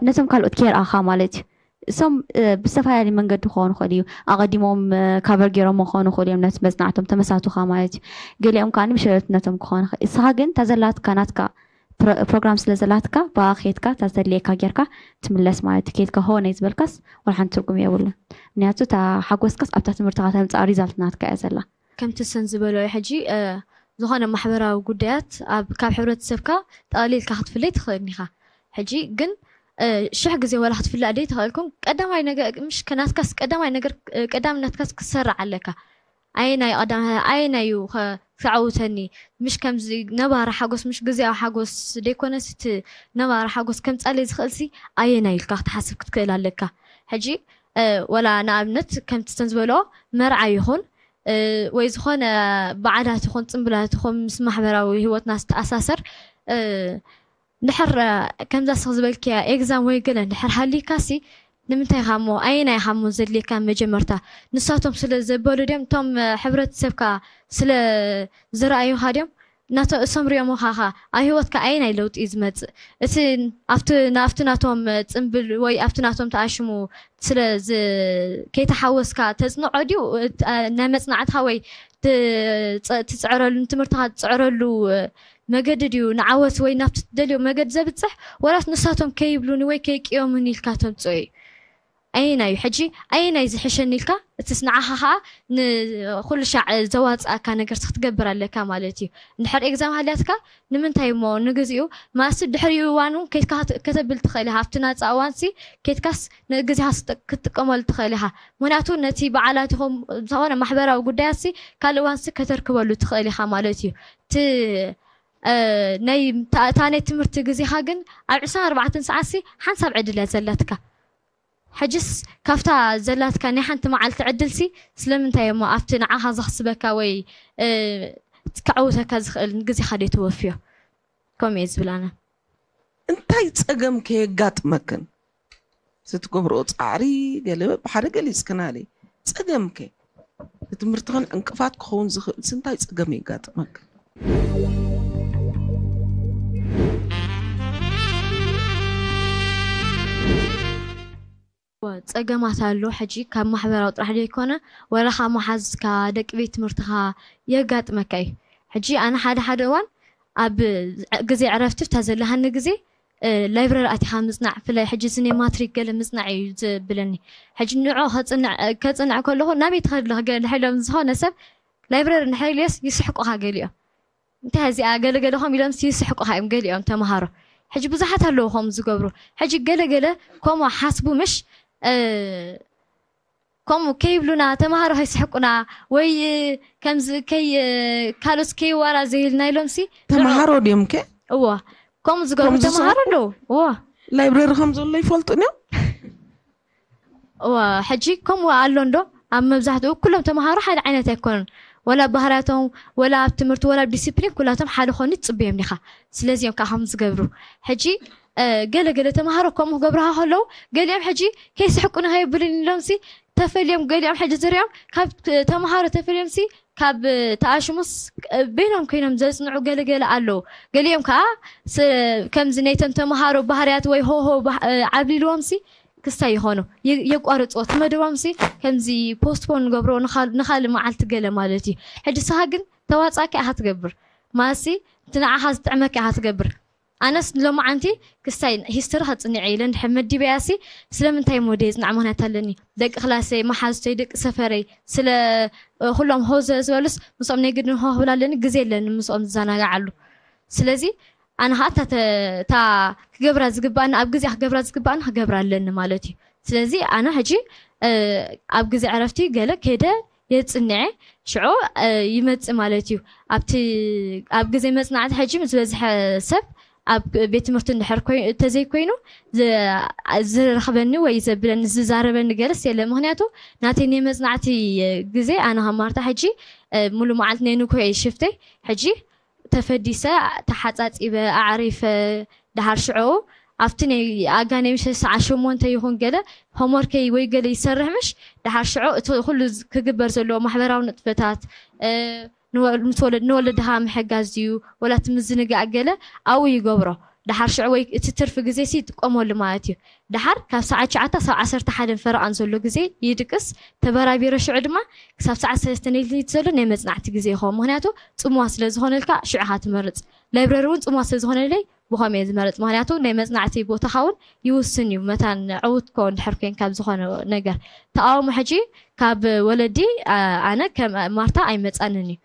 ነቶም ካልኦት ከየርኣኻ ማለት እዩ እሶም ብዝተፈላለየ መንገዲ ክኾኑ ይኽእል እዩ ኣቐዲሞም ካቨር ገይሮም ክኾኑ ይኽእል እዮም ነቲ መፅናዕቶም ተመሳቱኻ ማለት እዩ ገሊኦም ከዓ ምሸለትነቶም ክኾኑ ይኽእል እስኻ ግን እታ ዘላትካ ናትካ ፕሮግራም ስለ ዘላትካ ብኣ ከድካ እታ ዘድልየካ ጌርካ ትምለስ ማለት እዩ ከድካ ሆ ናይ ዝበልካስ ወላ ሓንቲ ትርጉም የብሉን ምክንያቱ እታ ሓጎስካስ ኣብታ ትምህርትኻ ተምፅኣ ሪዛልት ናትካ እያ ዘላ ከምቲ ሰን ዝበሎ ሕጂ ዝኾነ ማሕበራዊ ጉዳያት ኣብ ካብ ሕብረተሰብካ ጠቕሊልካ ክትፍለይ ትኽእል ኢኻ ሕጂ ግን ሽሕ ግዜ ወላ ክትፍላእ ደይ ተኽእልኩም ቀዳማይ ነገር ምሽ ከናትካስ ቀዳማይ ነገር ቀዳምነትካስ ክሰራዕ ኣለካ ኣየናይ ቀዳም ኣየናይ እዩ ክተዓውተኒ ምሽ ከምዚ ነባሪ ሓጎስ ምሽ ግዜያዊ ሓጎስ ደይኮነስ እቲ ነባሪ ሓጎስ ከምፃለይ ዝኽእልሲ ኣየናይ ኢልካ ክትሓስብ ክትክእል ኣለካ ሕጂ ወላ ንኣብነት ከምቲ ሰን ዝበልኦ መርዓ ይኹን ወይ ዝኾነ በዓላት ይኹን ፅምብላት ይኹን ምስ ማሕበራዊ ህይወትና ዝተኣሳሰር እንድሕር ከምዛ ስኽ ዝበልክያ ኤግዛም ወይ ገለ እንድሕር ሃልዩካሲ ንምንታይ ኢኻ እሞ ኣየናይ ኢኻ እሞ ዘድልየካ መጀመርታ ንሳቶም ስለ ዘበሉ ድዮም እቶም ሕብረተሰብካ ስለ ዝረኣዩኻ ድዮም ናቶ እሶም ሪኦም ኻኻ ኣብ ህይወትካ ኣየናይ ለውጢ እዩ ዝመፅእ እቲ ኣብቲ ናብቲ ናቶም ፅምብል ወይ ኣብቲ ናቶም ተኣሽሙ ስለ ከይተሓወስካ ተፅንዖ ድዩ ናይ መፅናዕትኻ ወይ ትፅዕረሉ ንትምህርትኻ ትፅዕረሉ መገዲ ድዩ ንዓወት ወይ ናብቲ ትደልዮ መገዲ ዘብፅሕ ወላስ ንሳቶም ከይብሉኒ ወይ ከይቅዮምኒ ኢልካ ተምፅኦ እዩ ኣየናይ እዩ ሕጂ ኣየናይ ዝሕሸኒ ኢልካ እትስ ንዓኻ ከዓ ንኩሉ ሻዕ ዘዋፅኣካ ነገር ክትገብር ኣለካ ማለት እዩ እንድሕር ኤግዛም ሃልያትካ ንምንታይ እሞ ንግዚኡ ማእሲ ድሕሪኡ እዋን እውን ከይትካ ከተብል ትኽእል ኢኻ ኣብቲ ናፃ እዋንሲ ከይትካስ ግዜኻ ክትጥቀመሉ ትኽእል ኢኻ ምክንያቱ ነቲ በዓላት ይኹም ዝኾነ ማሕበራዊ ጉዳያትሲ ካልእ እዋንሲ ከተርክበሉ ትኽእል ኢኻ ማለት እዩ እቲ ናይ እታ ናይ ትምህርቲ ግዜኻ ግን ኣብ ዕስራን ኣርባዕተን ሰዓትሲ ሓንሳብ ዕድል እያ ዘላትካ ሕጅስ ካብታ ዘላትካ ናይ ሓንቲ መዓልቲ ዕድልሲ ስለምንታይ እሞ ኣብቲ ንዓኻ ዘኽስበካ ወይ ከዕውተካ ዝኽእል ግዜኻ ደይ ትወፍዮ ከምኡ እየ ዝብል ኣነ እንታይ ጸገም ከየጋጥመክን? እቲ ትገብርኦ ጻዕሪ ገለ ብሓደ ገሊጽክናለይ። ጸገምከ? ንትምህርትኽን ዕንቅፋት ክኸውን ዝኽእል እንታይ ጸገም የጋጥመክ? ጸገማት ኣሎ። ሕጂ ካብ ማሕበራዊ ጥራሕ ዘይኮነ፣ ወላ ካብ መሓዝትካ፣ ደቂ ቤት ትምህርትኻ የጋጥመካ እዩ። ሕጂ ኣነ ሓደ ሓደ እዋን ኣብ ግዜ ዕረፍቲ፣ ብታ ዘለሃኒ ግዜ፣ እ፣ ላይብረሪ ኣቲኻ ምጽናዕ፣ ብፍላይ ሕጂ እዚ ናይ ማትሪክ ገለ ምጽናዕ እዩ ዝብለኒ። ሕጂ ንዕኡ ከጽንዕ፣ ከጽንዕ ከለኹ፣ ናበይ ትኸዲ ኣለኺ ገለ ኢሎም ዝኾነ ሰብ ላይብረሪ እንድሕር ኢለዮስ ይስሕቁኻ ገሊኦም። እንታይ እዚኣ ገለገለ ከም ኢሎም ይስሕቁኻ እዮም ገሊኦም ተምሃሮ። ሕጂ ብዙሓት ኣለዉ ከምኡ ዝገብሩ። ሕጂ ገለገለ ከምኡ ሓስቡ ምሽ፣ እ፣ ከምኡ ከይብሉና፣ ተምሃሮ ከይስሕቁና፣ ወይ ከምዚ ከይ-፣ ካልኦት ከይዋራዘዩልና ኢሎምሲ ንዑ-፣ ተምሃሮ ድዮም ከ? እዎ፣ ከምኡ ዝገብሩ ከምኡ ዝስሕቁ? ተምሃሮ ኣለዉ። እዎ። ላይብረሪ ከም ዘሎ ይፈልጡ ድዮም? እዋ፣ ሕጂ ከምኡ ኣሎ እንዶ? ኣብ መብዛሕትኡ ኩሎም ተምሃሮ ሓደ ዓይነት ኣይኮኑን። ወላ ባህርያቶም፣ ወላ ኣብ ትምህርቲ፣ ወላ ኣብ ዲሲፕሊን ኩላቶም ሓደ ክኾኑ ትጽበዮም ዲኻ? ስለዚ እዮም ከዓ ከምኡ ዝገብሩ። ሕጂ፣ እ፣ ገለ ገለ ተምሃሮ ከምኡ ክገብሩኻ ከለዉ፣ ገሊኦም ሕጂ ከይስሕቁኒ ከየብሉኒ ኢሎምሲ ተፈልዮም፣ ገሊኦም ሕጂ ዝሪኦም ካብ ተምሃሮ ተፈልዮምሲ ካብ ተኣሽሙስ በይኖም ኮይኖም ዘጽንዑ ገለ ገለ ኣለዉ። ገሊኦም ከዓ ስ-፣ ከምዚ ናይቶም ተምሃሮ ባህርያት ወይ ሆሆ ባህ-፣ ዓብሊልዎምሲ ክስታይ ይኾኑ። የ-፣ የቋርጽዎ። እቲ መደቦምሲ ከምዚ ፖስትፖን ንገብሮ ንኻል-፣ ንኻልእ መዓልቲ ገለ ማለት እዩ። ሕጂ ንስኻ ግን ተዋጻእካ ኢኻ ትገብር። ማለትሲ እቲ ንዓኻ ዝጥዕመካ ኢኻ ትገብር። ኣነስ ሎማዓንቲ ክስታይ ሂስትሪ ከጽንዕ ኢለ እንድሕር መዲበያሲ ስለምንታይ እሞ ደየጽንዓ ምኽንያት ኣለኒ። ደቂ ክላሰይ፣ መሓዙተይ፣ ደቂ ሰፈረይ ስለ፣ እ፣ ኩሎም ሆዘ ዝበሉስ ምስኦም ናይ ግድን ሆ ክብል ኣለኒ፣ ግዜ የለኒ ምስኦም ዝዘናግዓሉ። ስለዚ ኣነ ኸዓ እታ ተ-፣ እታ ክገብራ ዝግባኣኒ፣ ኣብ ግዜኣ ክገብራ ዝግባኣኒ ክገብራ ኣለኒ ማለት እዩ። ስለዚ ኣነ ሕጂ፣ እ፣ ኣብ ግዜ ዕረፍቲ ገለ ከይደ የጽንዐ፣ ሽዑ፣ እ፣ ይመጽእ ማለት እዩ። ኣብቲ፣ ኣብ ግዜ መጽናዕቲ ሕጂ ምስ ዝበዝሐ ሰብ ኣብ ቤት ትምህርቲ እንድሕር ኮይ-፣ እንተዘይኮይኑ ዝ-፣ ዝረኽበኒ ወይ ዘብለኒ፣ ዝዛረበኒ ገለስ የለ። ምኽንያቱ ናተይ ናይ መጽናዕቲ ግዜ ኣነ ከም ማርታ ሕጂ፣ እ፣ ሙሉእ መዓልቲ ናይ ንግሆ እየ ሽፍተይ። ሕጂ ተፈዲሰ፣ ተሓጻጺበ፣ ኣዕሪፈ፣ ደሓር ሽዑ ኣብቲ ናይ ኣጋ ናይ ምሸት ሰዓት ሸሞንተ ይኹን ገለ ሆምወርከይ ወይ ገለ ይሰርሕ ምሽ፣ ደሓር ሽዑ እቲ ኩሉ ዝ-፣ ክግበር ዘለዎ ማሕበራዊ ንጥፈታት፣ እ፣ ንወ-፣ ምስ ወለድ-፣ ንወለድኻ ምሕጋዝ እዩ፣ ወላ እቲ ምዝንጋዕ ገለ ኣብኡ ይገብሮ። ደሓር ሽዑ ወይ እቲ ትርፊ ግዜሲ ይጥቀመሉ ማለት እዩ። ደሓር ካብ ሰዓት ትሽዓተ ሳብ ዓሰርተ ሓደን ፈረቓን ዘሎ ግዜ ይድቅስ፣ ተበራቢረ ሽዑ ድማ ክሳብ ሰዓት ሰለስተ ሌሊት ዘሎ ናይ መጽናዕቲ ግዜ ይኸውን። ምኽንያቱ ጽምዋ ስለ ዝኾነልካ ሽዑ ኢኻ ትመርጽ። ላይብረሪ እውን ጽምዋ ስለ ዝኾነለይ ብኸምኡ እየ ዝመርጽ። ምኽንያቱ ናይ መጽናዕቲ ቦታኻ እውን ይውስን እዩ፣ መታን ዕዉት ኮ እንድሕር ኮይንካ ኣብ ዝኾነ ነገር። ተቓውሞ ሕጂ ካብ ወለዲ፣ ኣ-፣ ኣነ ከም ማርታ ኣይመጻንን እዩ።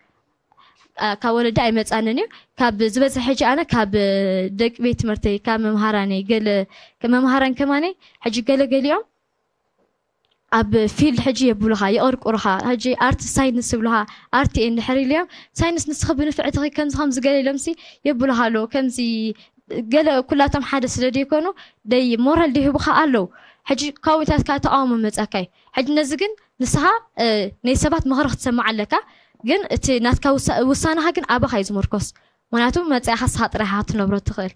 ኣ፣ ካብ ወለዲ ኣይመጻንን እዩ። ካብ ዝበዝሕ ሕጂ ኣነ ካብ ደቂ ቤት ትምህርተይ፣ ካብ መምሃራነይ፣ ገለ መምሃራን ከማነይ ሕጂ ገለ ገሊኦም ኣብ ፊልድ ሕጂ የብሉኻ፣ የቐርቁሩኻ። ሕጂ ኣርት ሳይንስ ይብሉኻ፣ ኣርት እየ እንድሕር ኢልዮም፣ ሳይንስ ንስኺ ብንፍዕትኺ ከምዚ ከምዚ ገለ ኢሎምሲ የብሉኻ ኣለዉ። ከምዚ ገለ ኩላቶም ሓደ ስለ ዘይኮኑ ደይ ሞራል ደይህቡኻ ኣለዉ። ሕጂ ካብኡታት ከዓ ተቃውሞ መጻካ እዩ። ሕጂ ነዚ ግን ንስኻ፣ እ፣ ናይ ሰባት ምኽሪ ክትሰምዕ ኣለካ፣ ግን እቲ ናትካ ውሳ-፣ ውሳነኻ ግን ኣባኻ እዩ ዝምርኮስ። ምኽንያቱ መጻኢኻ ንስኻ ጥራይ ኢኻ ክትነብሮ ትኽእል።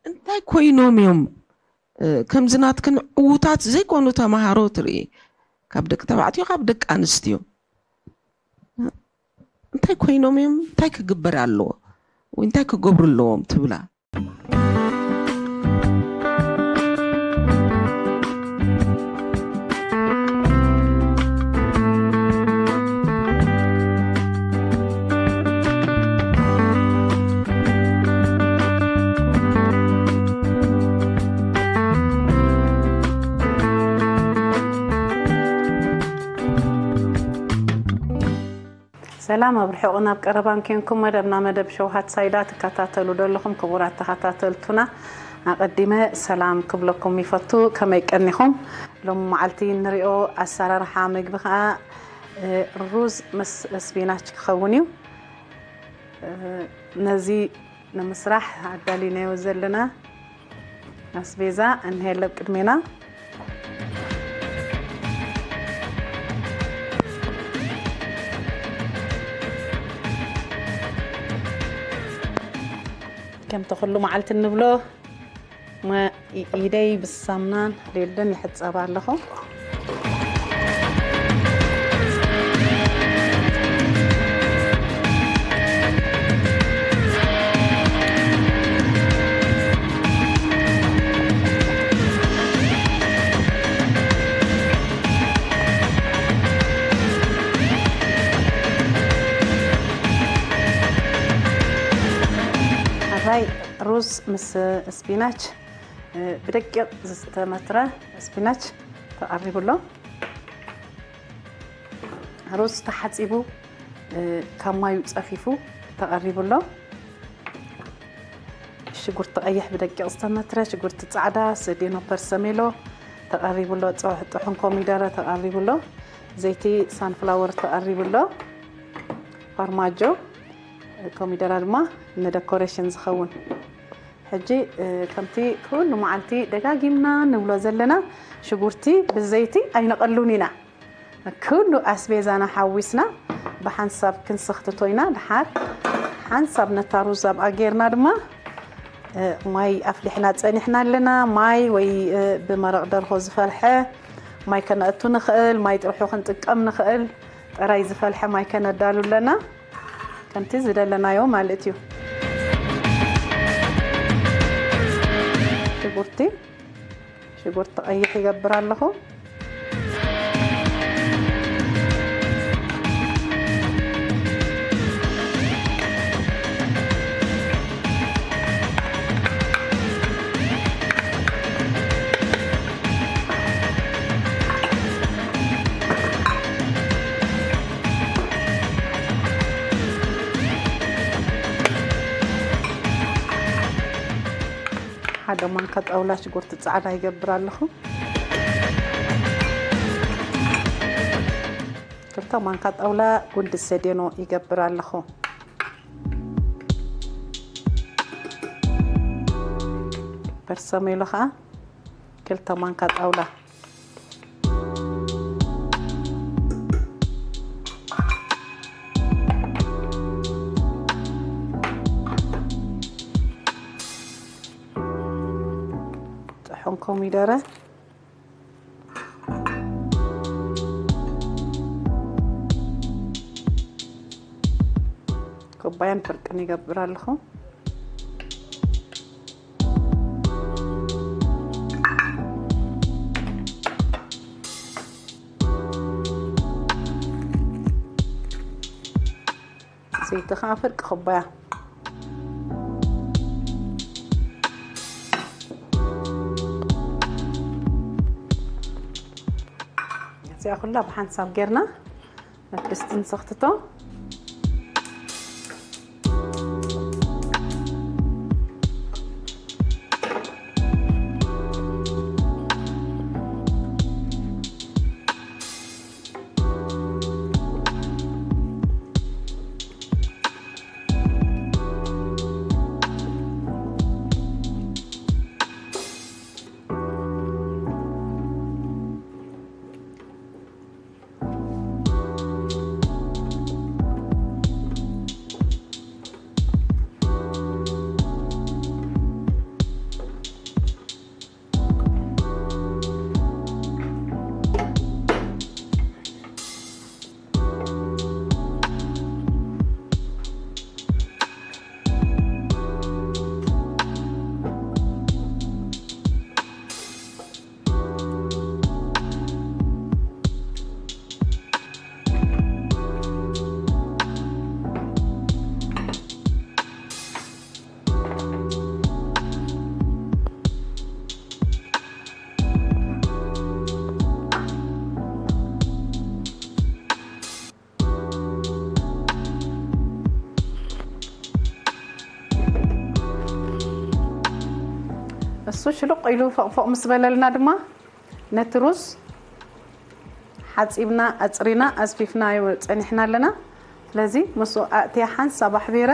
እንታይ ኮይኖም እዮም፣ እ፣ ከምዚ ናትክን ዕዉታት ዘይኮኑ ተምሃሮ ትርኢ? ካብ ደቂ ተባዕትዮ፣ ካብ ደቂ ኣንስትዮ እንታይ ኮይኖም እዮም፣ እንታይ ክግበር ኣለዎ ወይ እንታይ ክገብሩ ኣለዎም ትብላ? ሰላም፣ ኣብ ርሑቕን ኣብ ቀረባን ኬንኩም መደብና መደብ ሸውሃት ሳይዳ ትከታተሉ ዘለኹም ክቡራት ተኸታተልቱና፣ ኣቐዲመ ሰላም ክብለኩም ይፈቱ። ከመይ ቀኒኹም? ሎም መዓልቲ ንሪኦ ኣሰራርሓ ምግቢ ኸኣ፣ እ፣ ሩዝ ምስ ስፒናች ክኸውን እዩ። እ፣ ነዚ ንምስራሕ ኣዳሊናዮ ዘለና ኣስቤዛ እንሄ ኣብ ቅድሜና። ከምቲ ኩሉ መዓልቲ እንብሎ፣ እሞ ኢ-፣ ኢደይ ብሳምናን ሌልደን ይሕጸብ ኣለኹ። ኣራይ ሩዝ ምስ ስፒናች፣ እ፣ ብደቂቕ ዝተመትረ ስፒናች ተቐሪቡ ኣሎ። ሩዝ ተሓጺቡ፣ እ፣ ካብ ማዩ ጸፊፉ ተቐሪቡ ኣሎ። ሽጉርቲ ቀይሕ ብደቂቕ ዝተመትረ፣ ሽጉርቲ ጻዕዳ፣ ሰዴኖ ፐርሰሜሎ ተቐሪቡ ኣሎ። ጸውሒ ጥሑን ኮሚደረ ተቐሪቡ ኣሎ። ዘይቲ ሳንፍላወር ተቐሪቡ ኣሎ። ፋርማጆ፣ ኮሚደራ ድማ ንደኮሬሽን ዝኸውን። ሕጂ፣ እ፣ ከምቲ ኩሉ መዓልቲ ደጋጊምና ንብሎ ዘለና፣ ሽጉርቲ ብዘይቲ ኣይነቐሉን ኢና። ኩሉ ኣስቤዛና ሓዊስና ብሓንሳብ ክንስኽትቶ ኢና። ድሓር ሓንሳብ ነታ ሩዝ ኣብኣ ጌርና ድማ፣ እ፣ ማይ ኣፍሊሕና ጸኒሕና ኣለና። ማይ ወይ፣ እ፣ ብመረቕ ደርሆ ዝፈልሐ ማይ ከነእቱ ንኽእል፣ ማይ ጥርሑ ክንጥቀም ንኽእል። ጥራይ ዝፈልሐ ማይ ከነዳሉ ኣለና። ከምቲ ዝደለናዮ ማለት እዩ። ሽጉርቲ፣ ሽጉርቲ ቀይሕ ይገብር ኣለኹ። ሓደ ማንካ ጣውላ ሽጉርቲ ጻዕዳ ይገብር ኣለኹ። ክልተ ማንካ ጣውላ ጉንዲ ሰዴኖ ይገብር ኣለኹ። በርሰሜሎ ኸኣ ክልተ ማንካ ጣውላ። ጥሑን ኮሚደረ። ኩባያን ፍርቅን ይገብር ኣለኹ። ዘይቲ ከዓ ፍርቂ ኩባያ። እዚኣ ኩላ ብሓንሳብ ጌርና ኣብ ድስቲ ንሰኽትቶ። እሱ ሽሉቕ ኢሉ ፎቕ ፎቕ ምስ በለልና ድማ ነቲ ሩዝ ሓጺብና፣ ኣጽሪና፣ ኣዝፊፍናዮ ጸኒሕና ኣለና። ስለዚ ምስኡ ኣእትያ ሓንሳብ ኣሕቢረ።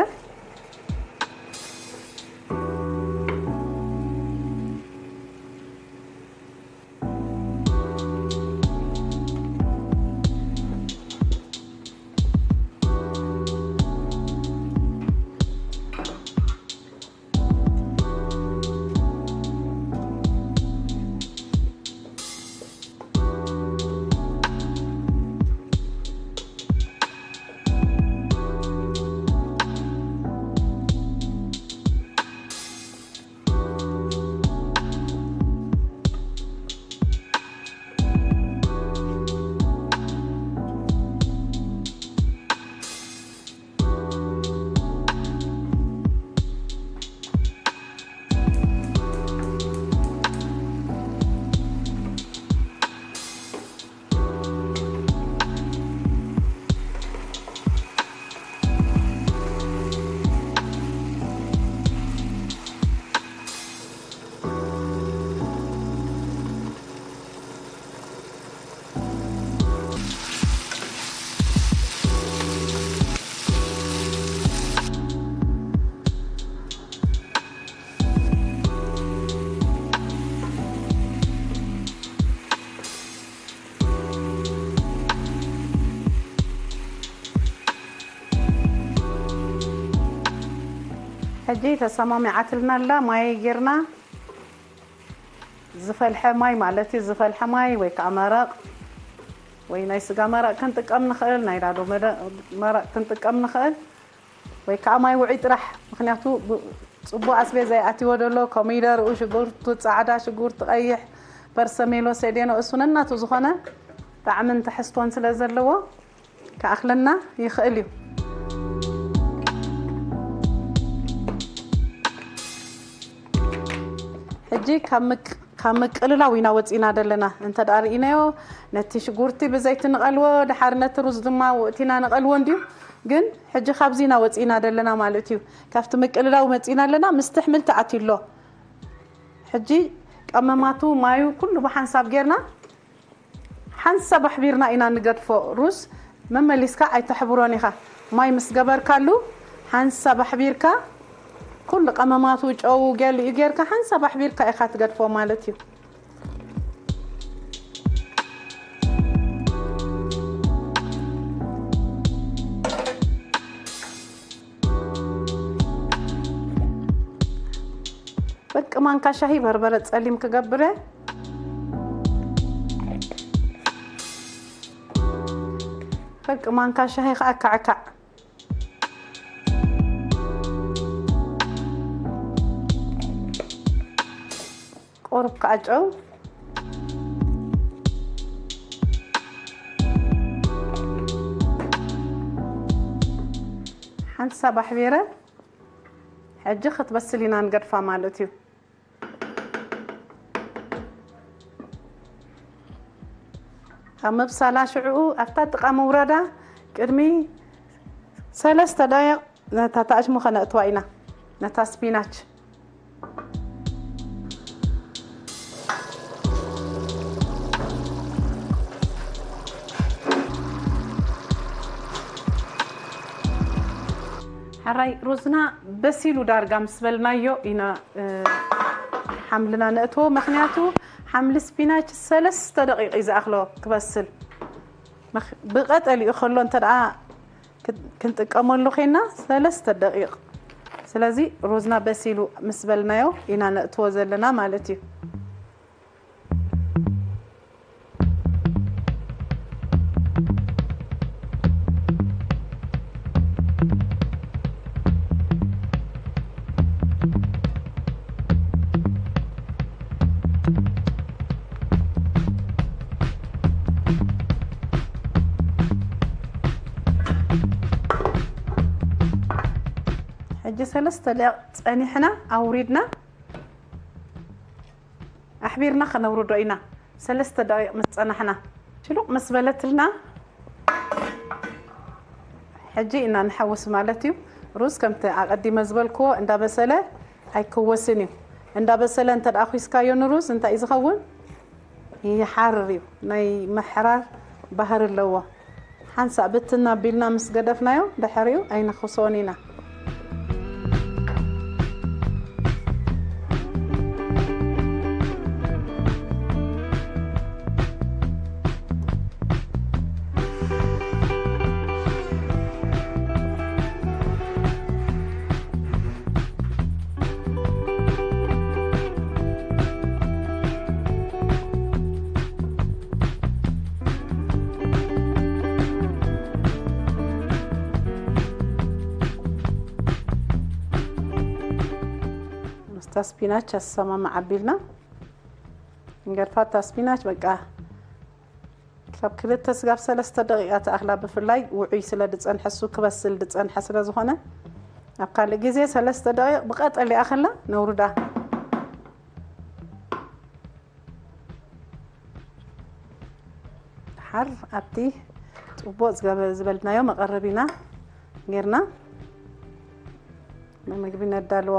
ሕጂ ተሰማሚዓትልና ኣላ። ማይ ጌርና፣ ዝፈልሐ ማይ ማለት እዩ። ዝፈልሐ ማይ ወይ ከዓ መረቕ፣ ወይ ናይ ስጋ መረቕ ክንጥቀም ንኽእል፣ ናይ ዳዶ መደ- መረቕ ክንጥቀም ንኽእል፣ ወይ ከዓ ማይ ውዑይ ጥራሕ። ምክንያቱ ብ- ፅቡቅ ኣስቤዛ ይኣትዎ ደሎ፣ ኮሚደርኡ፣ ሽጉርቱ፣ ፃዕዳ ሽጉርቲ፣ ቀይሕ፣ በርሰሜሎ፣ ሴዴኖ፣ እሱ ነናቱ ዝኾነ ጣዕምን ትሕዝቶን ስለ ዘለዎ ክኣኽለና ይኽእል እዩ። ሕጂ ካብ ምቅ- ካብ ምቅልላው ኢና ወፂና ዘለና። እንተ ደኣ ርኢናዮ፣ ነቲ ሽጉርቲ ብዘይቲ ንቐልዎ፣ ድሓር ነቲ ሩዝ ድማ ውእቲና ንቐልዎ እንድዩ። ግን ሕጂ ካብዚ ኢና ወፂና ዘለና ማለት እዩ። ካብቲ ምቅልላው መፂና ኣለና፣ ምስ ትሕምልቲ ኣትዩ ኣሎ። ሕጂ ቀመማቱ፣ ማዩ ኩሉ ብሓንሳብ ጌርና ሓንሳብ ኣሕቢርና ኢና ንገድፎ። ሩዝ መመሊስካ ኣይተሕብሮን ኢኻ። ማይ ምስ ገበርካሉ ሓንሳብ ኣሕቢርካ፣ ኩሉ ቀመማቱ፣ ጨው፣ ገሊኡ ጌርካ ሓንሳብ ኣሕቢርካ ኢኻ ትገድፎ ማለት እዩ። ፍርቂ ማንካ ሻሂ በርበረ ጸሊም ክገብረ። ፍርቂ ማንካ ሻሂ ከኣ ካዕካዕ። ቁሩብ ከኣ ጨው። ሓንሳብ ኣሕቢረ። ሕጂ ክትበስል ኢና ንገድፋ ማለት እዩ። ኣብ ምብሳላ ሽዕኡ ኣብታ ጥቓ ምውራዳ ቅድሚ ሰለስተ ደቂቕ ነታ ታእሽሙ ከነእትዋ ኢና፣ ነታ ስፒናች። ሕራይ ሩዝና በሲሉ ዳርጋ ምስ በልናዮ ኢና፣ እ፣ ሓምልና ነእትዎ። ምኽንያቱ ሓምሊ ስፒናች ሰለስተ ደቂቕ እዩ ዝኣኽሎ ክበስል። ምኽ-፣ ብቐጠሊኡ ከሎ እንተ ደኣ ክን-፣ ክንጥቀመሉ ዄንና ሰለስተ ደቂቕ። ስለዚ ሩዝና በሲሉ ምስ በልናዮ ኢና ነእትዎ ዘለና ማለት እዩ። ሕጂ ሰለስተ ደቂቕ ጸኒሕና ኣውሪድና ኣሕቢርና ከነውርዶ ኢና። ሰለስተ ደቂቕ ምስ ጸናሕና ሽሉቕ ምስ በለትልና ሕጂ ኢና ንሓውስ ማለት እዩ። ሩዝ ከምቲ ኣቐዲመ ዝበልክዎ እንዳበሰለ ኣይክወስን እዩ። እንዳበሰለ እንተ ደኣ ኹስካዮ ንሩዝ እንታይ እዩ ዝኸውን? ይሓርር እዩ። ናይ ምሕራር ባህሪ ኣለዎ። ሓንሳእ ብትን ኣቢልና ምስ ገደፍናዮ ድሕሪኡ ኣይንኽሶን ኢና። ምስታ ስፒናች ኣሰማምዓ ኣቢልና ንገድፋ። እታ ስፒናች በቃ ካብ ክልተ ስጋብ ሰለስተ ደቂቃ ትኣኽላ። ብፍላይ ውዑይ ስለ ዝጸንሐ፣ እሱ ክበስል ዝጸንሐ ስለ ዝኾነ፣ ኣብ ካልእ ግዜ ሰለስተ ደቂቕ ብቐጠል ይኣኽላ ነውርዳ። ድሓር ኣብቲ ጽቡቕ ዝገበ-፣ ዝበልናዮ መቐረቢና ጌርና ንምግቢ ነዳልዎ።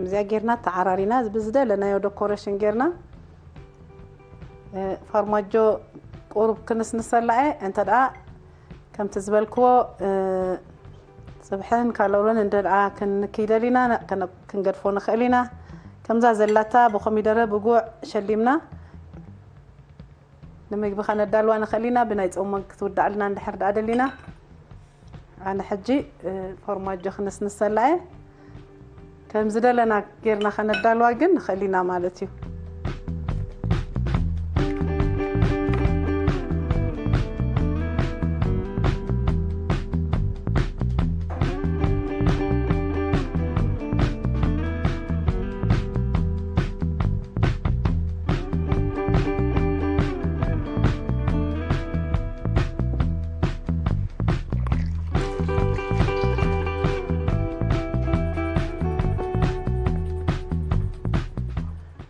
እዚኣ ጌርና ተዓራሪና ብዝደለናዮ ደኮሬሽን ጌርና። እ፣ ፎርማጆ ቁሩብ ክንስንሰላ እየ። እንተ ደኣ ከምቲ ዝበልክዎ፣ እ፣ ጽብሕን ካሎሪን እንተ ደኣ ክንክይደል ኢና፣ ከነ-፣ ክንገድፎ ንኽእል ኢና። ከምዛ ዘላታ ብኮሚደረ ብጉዕ ሸሊምና ንምግቢ ከነዳልዋ ንኽእል ኢና። ብናይ ጾም ክትውዳእልና እንድሕር ደኣ ደሊና፣ ኣነ ሕጂ፣ እ፣ ፎርማጆ ክንስንሰላ እየ። ከም ዝደለና ጌርና ከነዳልዋ ግን ንኽእል ኢና ማለት እዩ።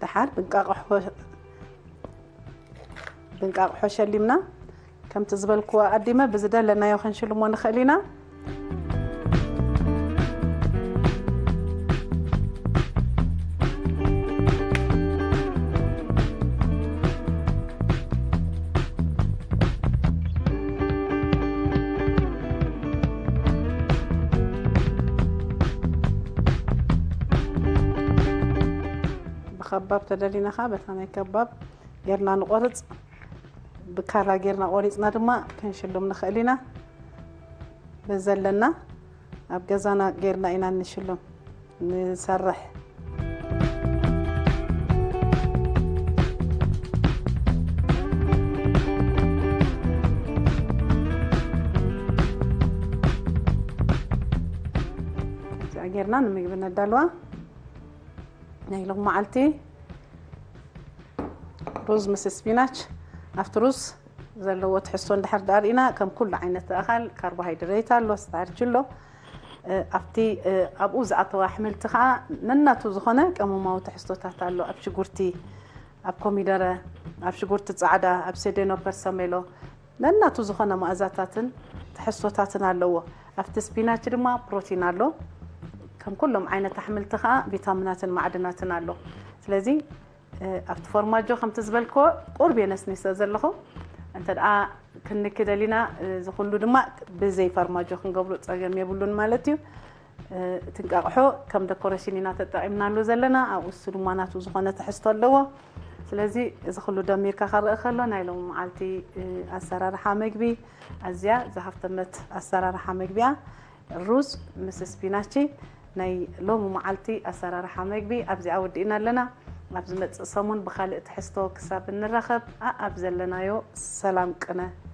ደሓር ብንቃቕሖ፣ ብንቃቕሖ ሸሊምና፣ ከምቲ ዝበልክዎ ኣዲመ ብዝደለናዮ ክንሽልሞ ንኽእል ኢና። ብከባብ ተደሊና ኸዓ በታ ናይ ከባብ ጌርና ንቆርጽ። ብካራ ጌርና ቆሪጽና ድማ ክንሽሉም ንኽእል ኢና። በዘለና ኣብ ገዛና ጌርና ኢና ንሽሉም ንሰርሕ። እዚኣ ጌርና ንምግቢ ነዳልዋ። ናይ ሎሚ መዓልቲ ሩዝ ምስ ስፒናች። ኣብቲ ሩዝ ዘለዎ ትሕዝቶ እንድሕር ደኣ ርኢና፣ ከም ኩሉ ዓይነት ኣእኻል ካርቦሃይድሬት ኣሎ፣ ስታርች ኣሎ። እ፣ ኣብቲ፣ እ፣ ኣብኡ ዝኣተወ ኣሕምልቲ ኸዓ ነናቱ ዝኾነ ቀመማዊ ትሕዝቶታት ኣሎ። ኣብ ሽጉርቲ፣ ኣብ ኮሚደረ፣ ኣብ ሽጉርቲ ጻዕዳ፣ ኣብ ሴዴኖ ፐርሰሜሎ ነናቱ ዝኾነ መኣዛታትን ትሕዝቶታትን ኣለዎ። ኣብቲ ስፒናች ድማ ፕሮቲን ኣሎ። ከም ኩሎም ዓይነት ኣሕምልቲ ኸዓ ቪታሚናትን ማዕድናትን ኣሎ። ስለዚ፣ እ፣ ኣብቲ ፎርማጆ ከምቲ ዝበልክዎ ቁርብ እየ ነስኒሰ ዘለኹ። እንተ ደኣ ክንክደል ኢና፣ እዚ ኩሉ ድማ ብዘይ ፎርማጆ ክንገብሮ ጸገም የብሉን ማለት እዩ። እ፣ እቲ እንቃቕሖ ከም ደኮሬሽን ኢና ተጠቒምናሉ ዘለና። ኣብኡ እሱ ድማ ናቱ ዝኾነ ትሕዝቶ ኣለዎ። ስለዚ እዚ ኩሉ ደሚርካ ክረአ ከሎ ናይ ሎሚ መዓልቲ፣ እ፣ ኣሰራርሓ መግቢ ኣዝያ ዝሃፍተመት ኣሰራርሓ መግቢ እያ። ሩዝ ምስ ስፒናቺ ናይ ሎሚ መዓልቲ ኣሰራርሓ መግቢ ኣብዚኣ ወዲእና ኣለና። ኣብ ዝመጽእ ሰሙን ብኻልእ ትሕዝቶ ክሳብ እንራኸብ፣ ኣኣብ ዘለናዮ ሰላም ቅነ።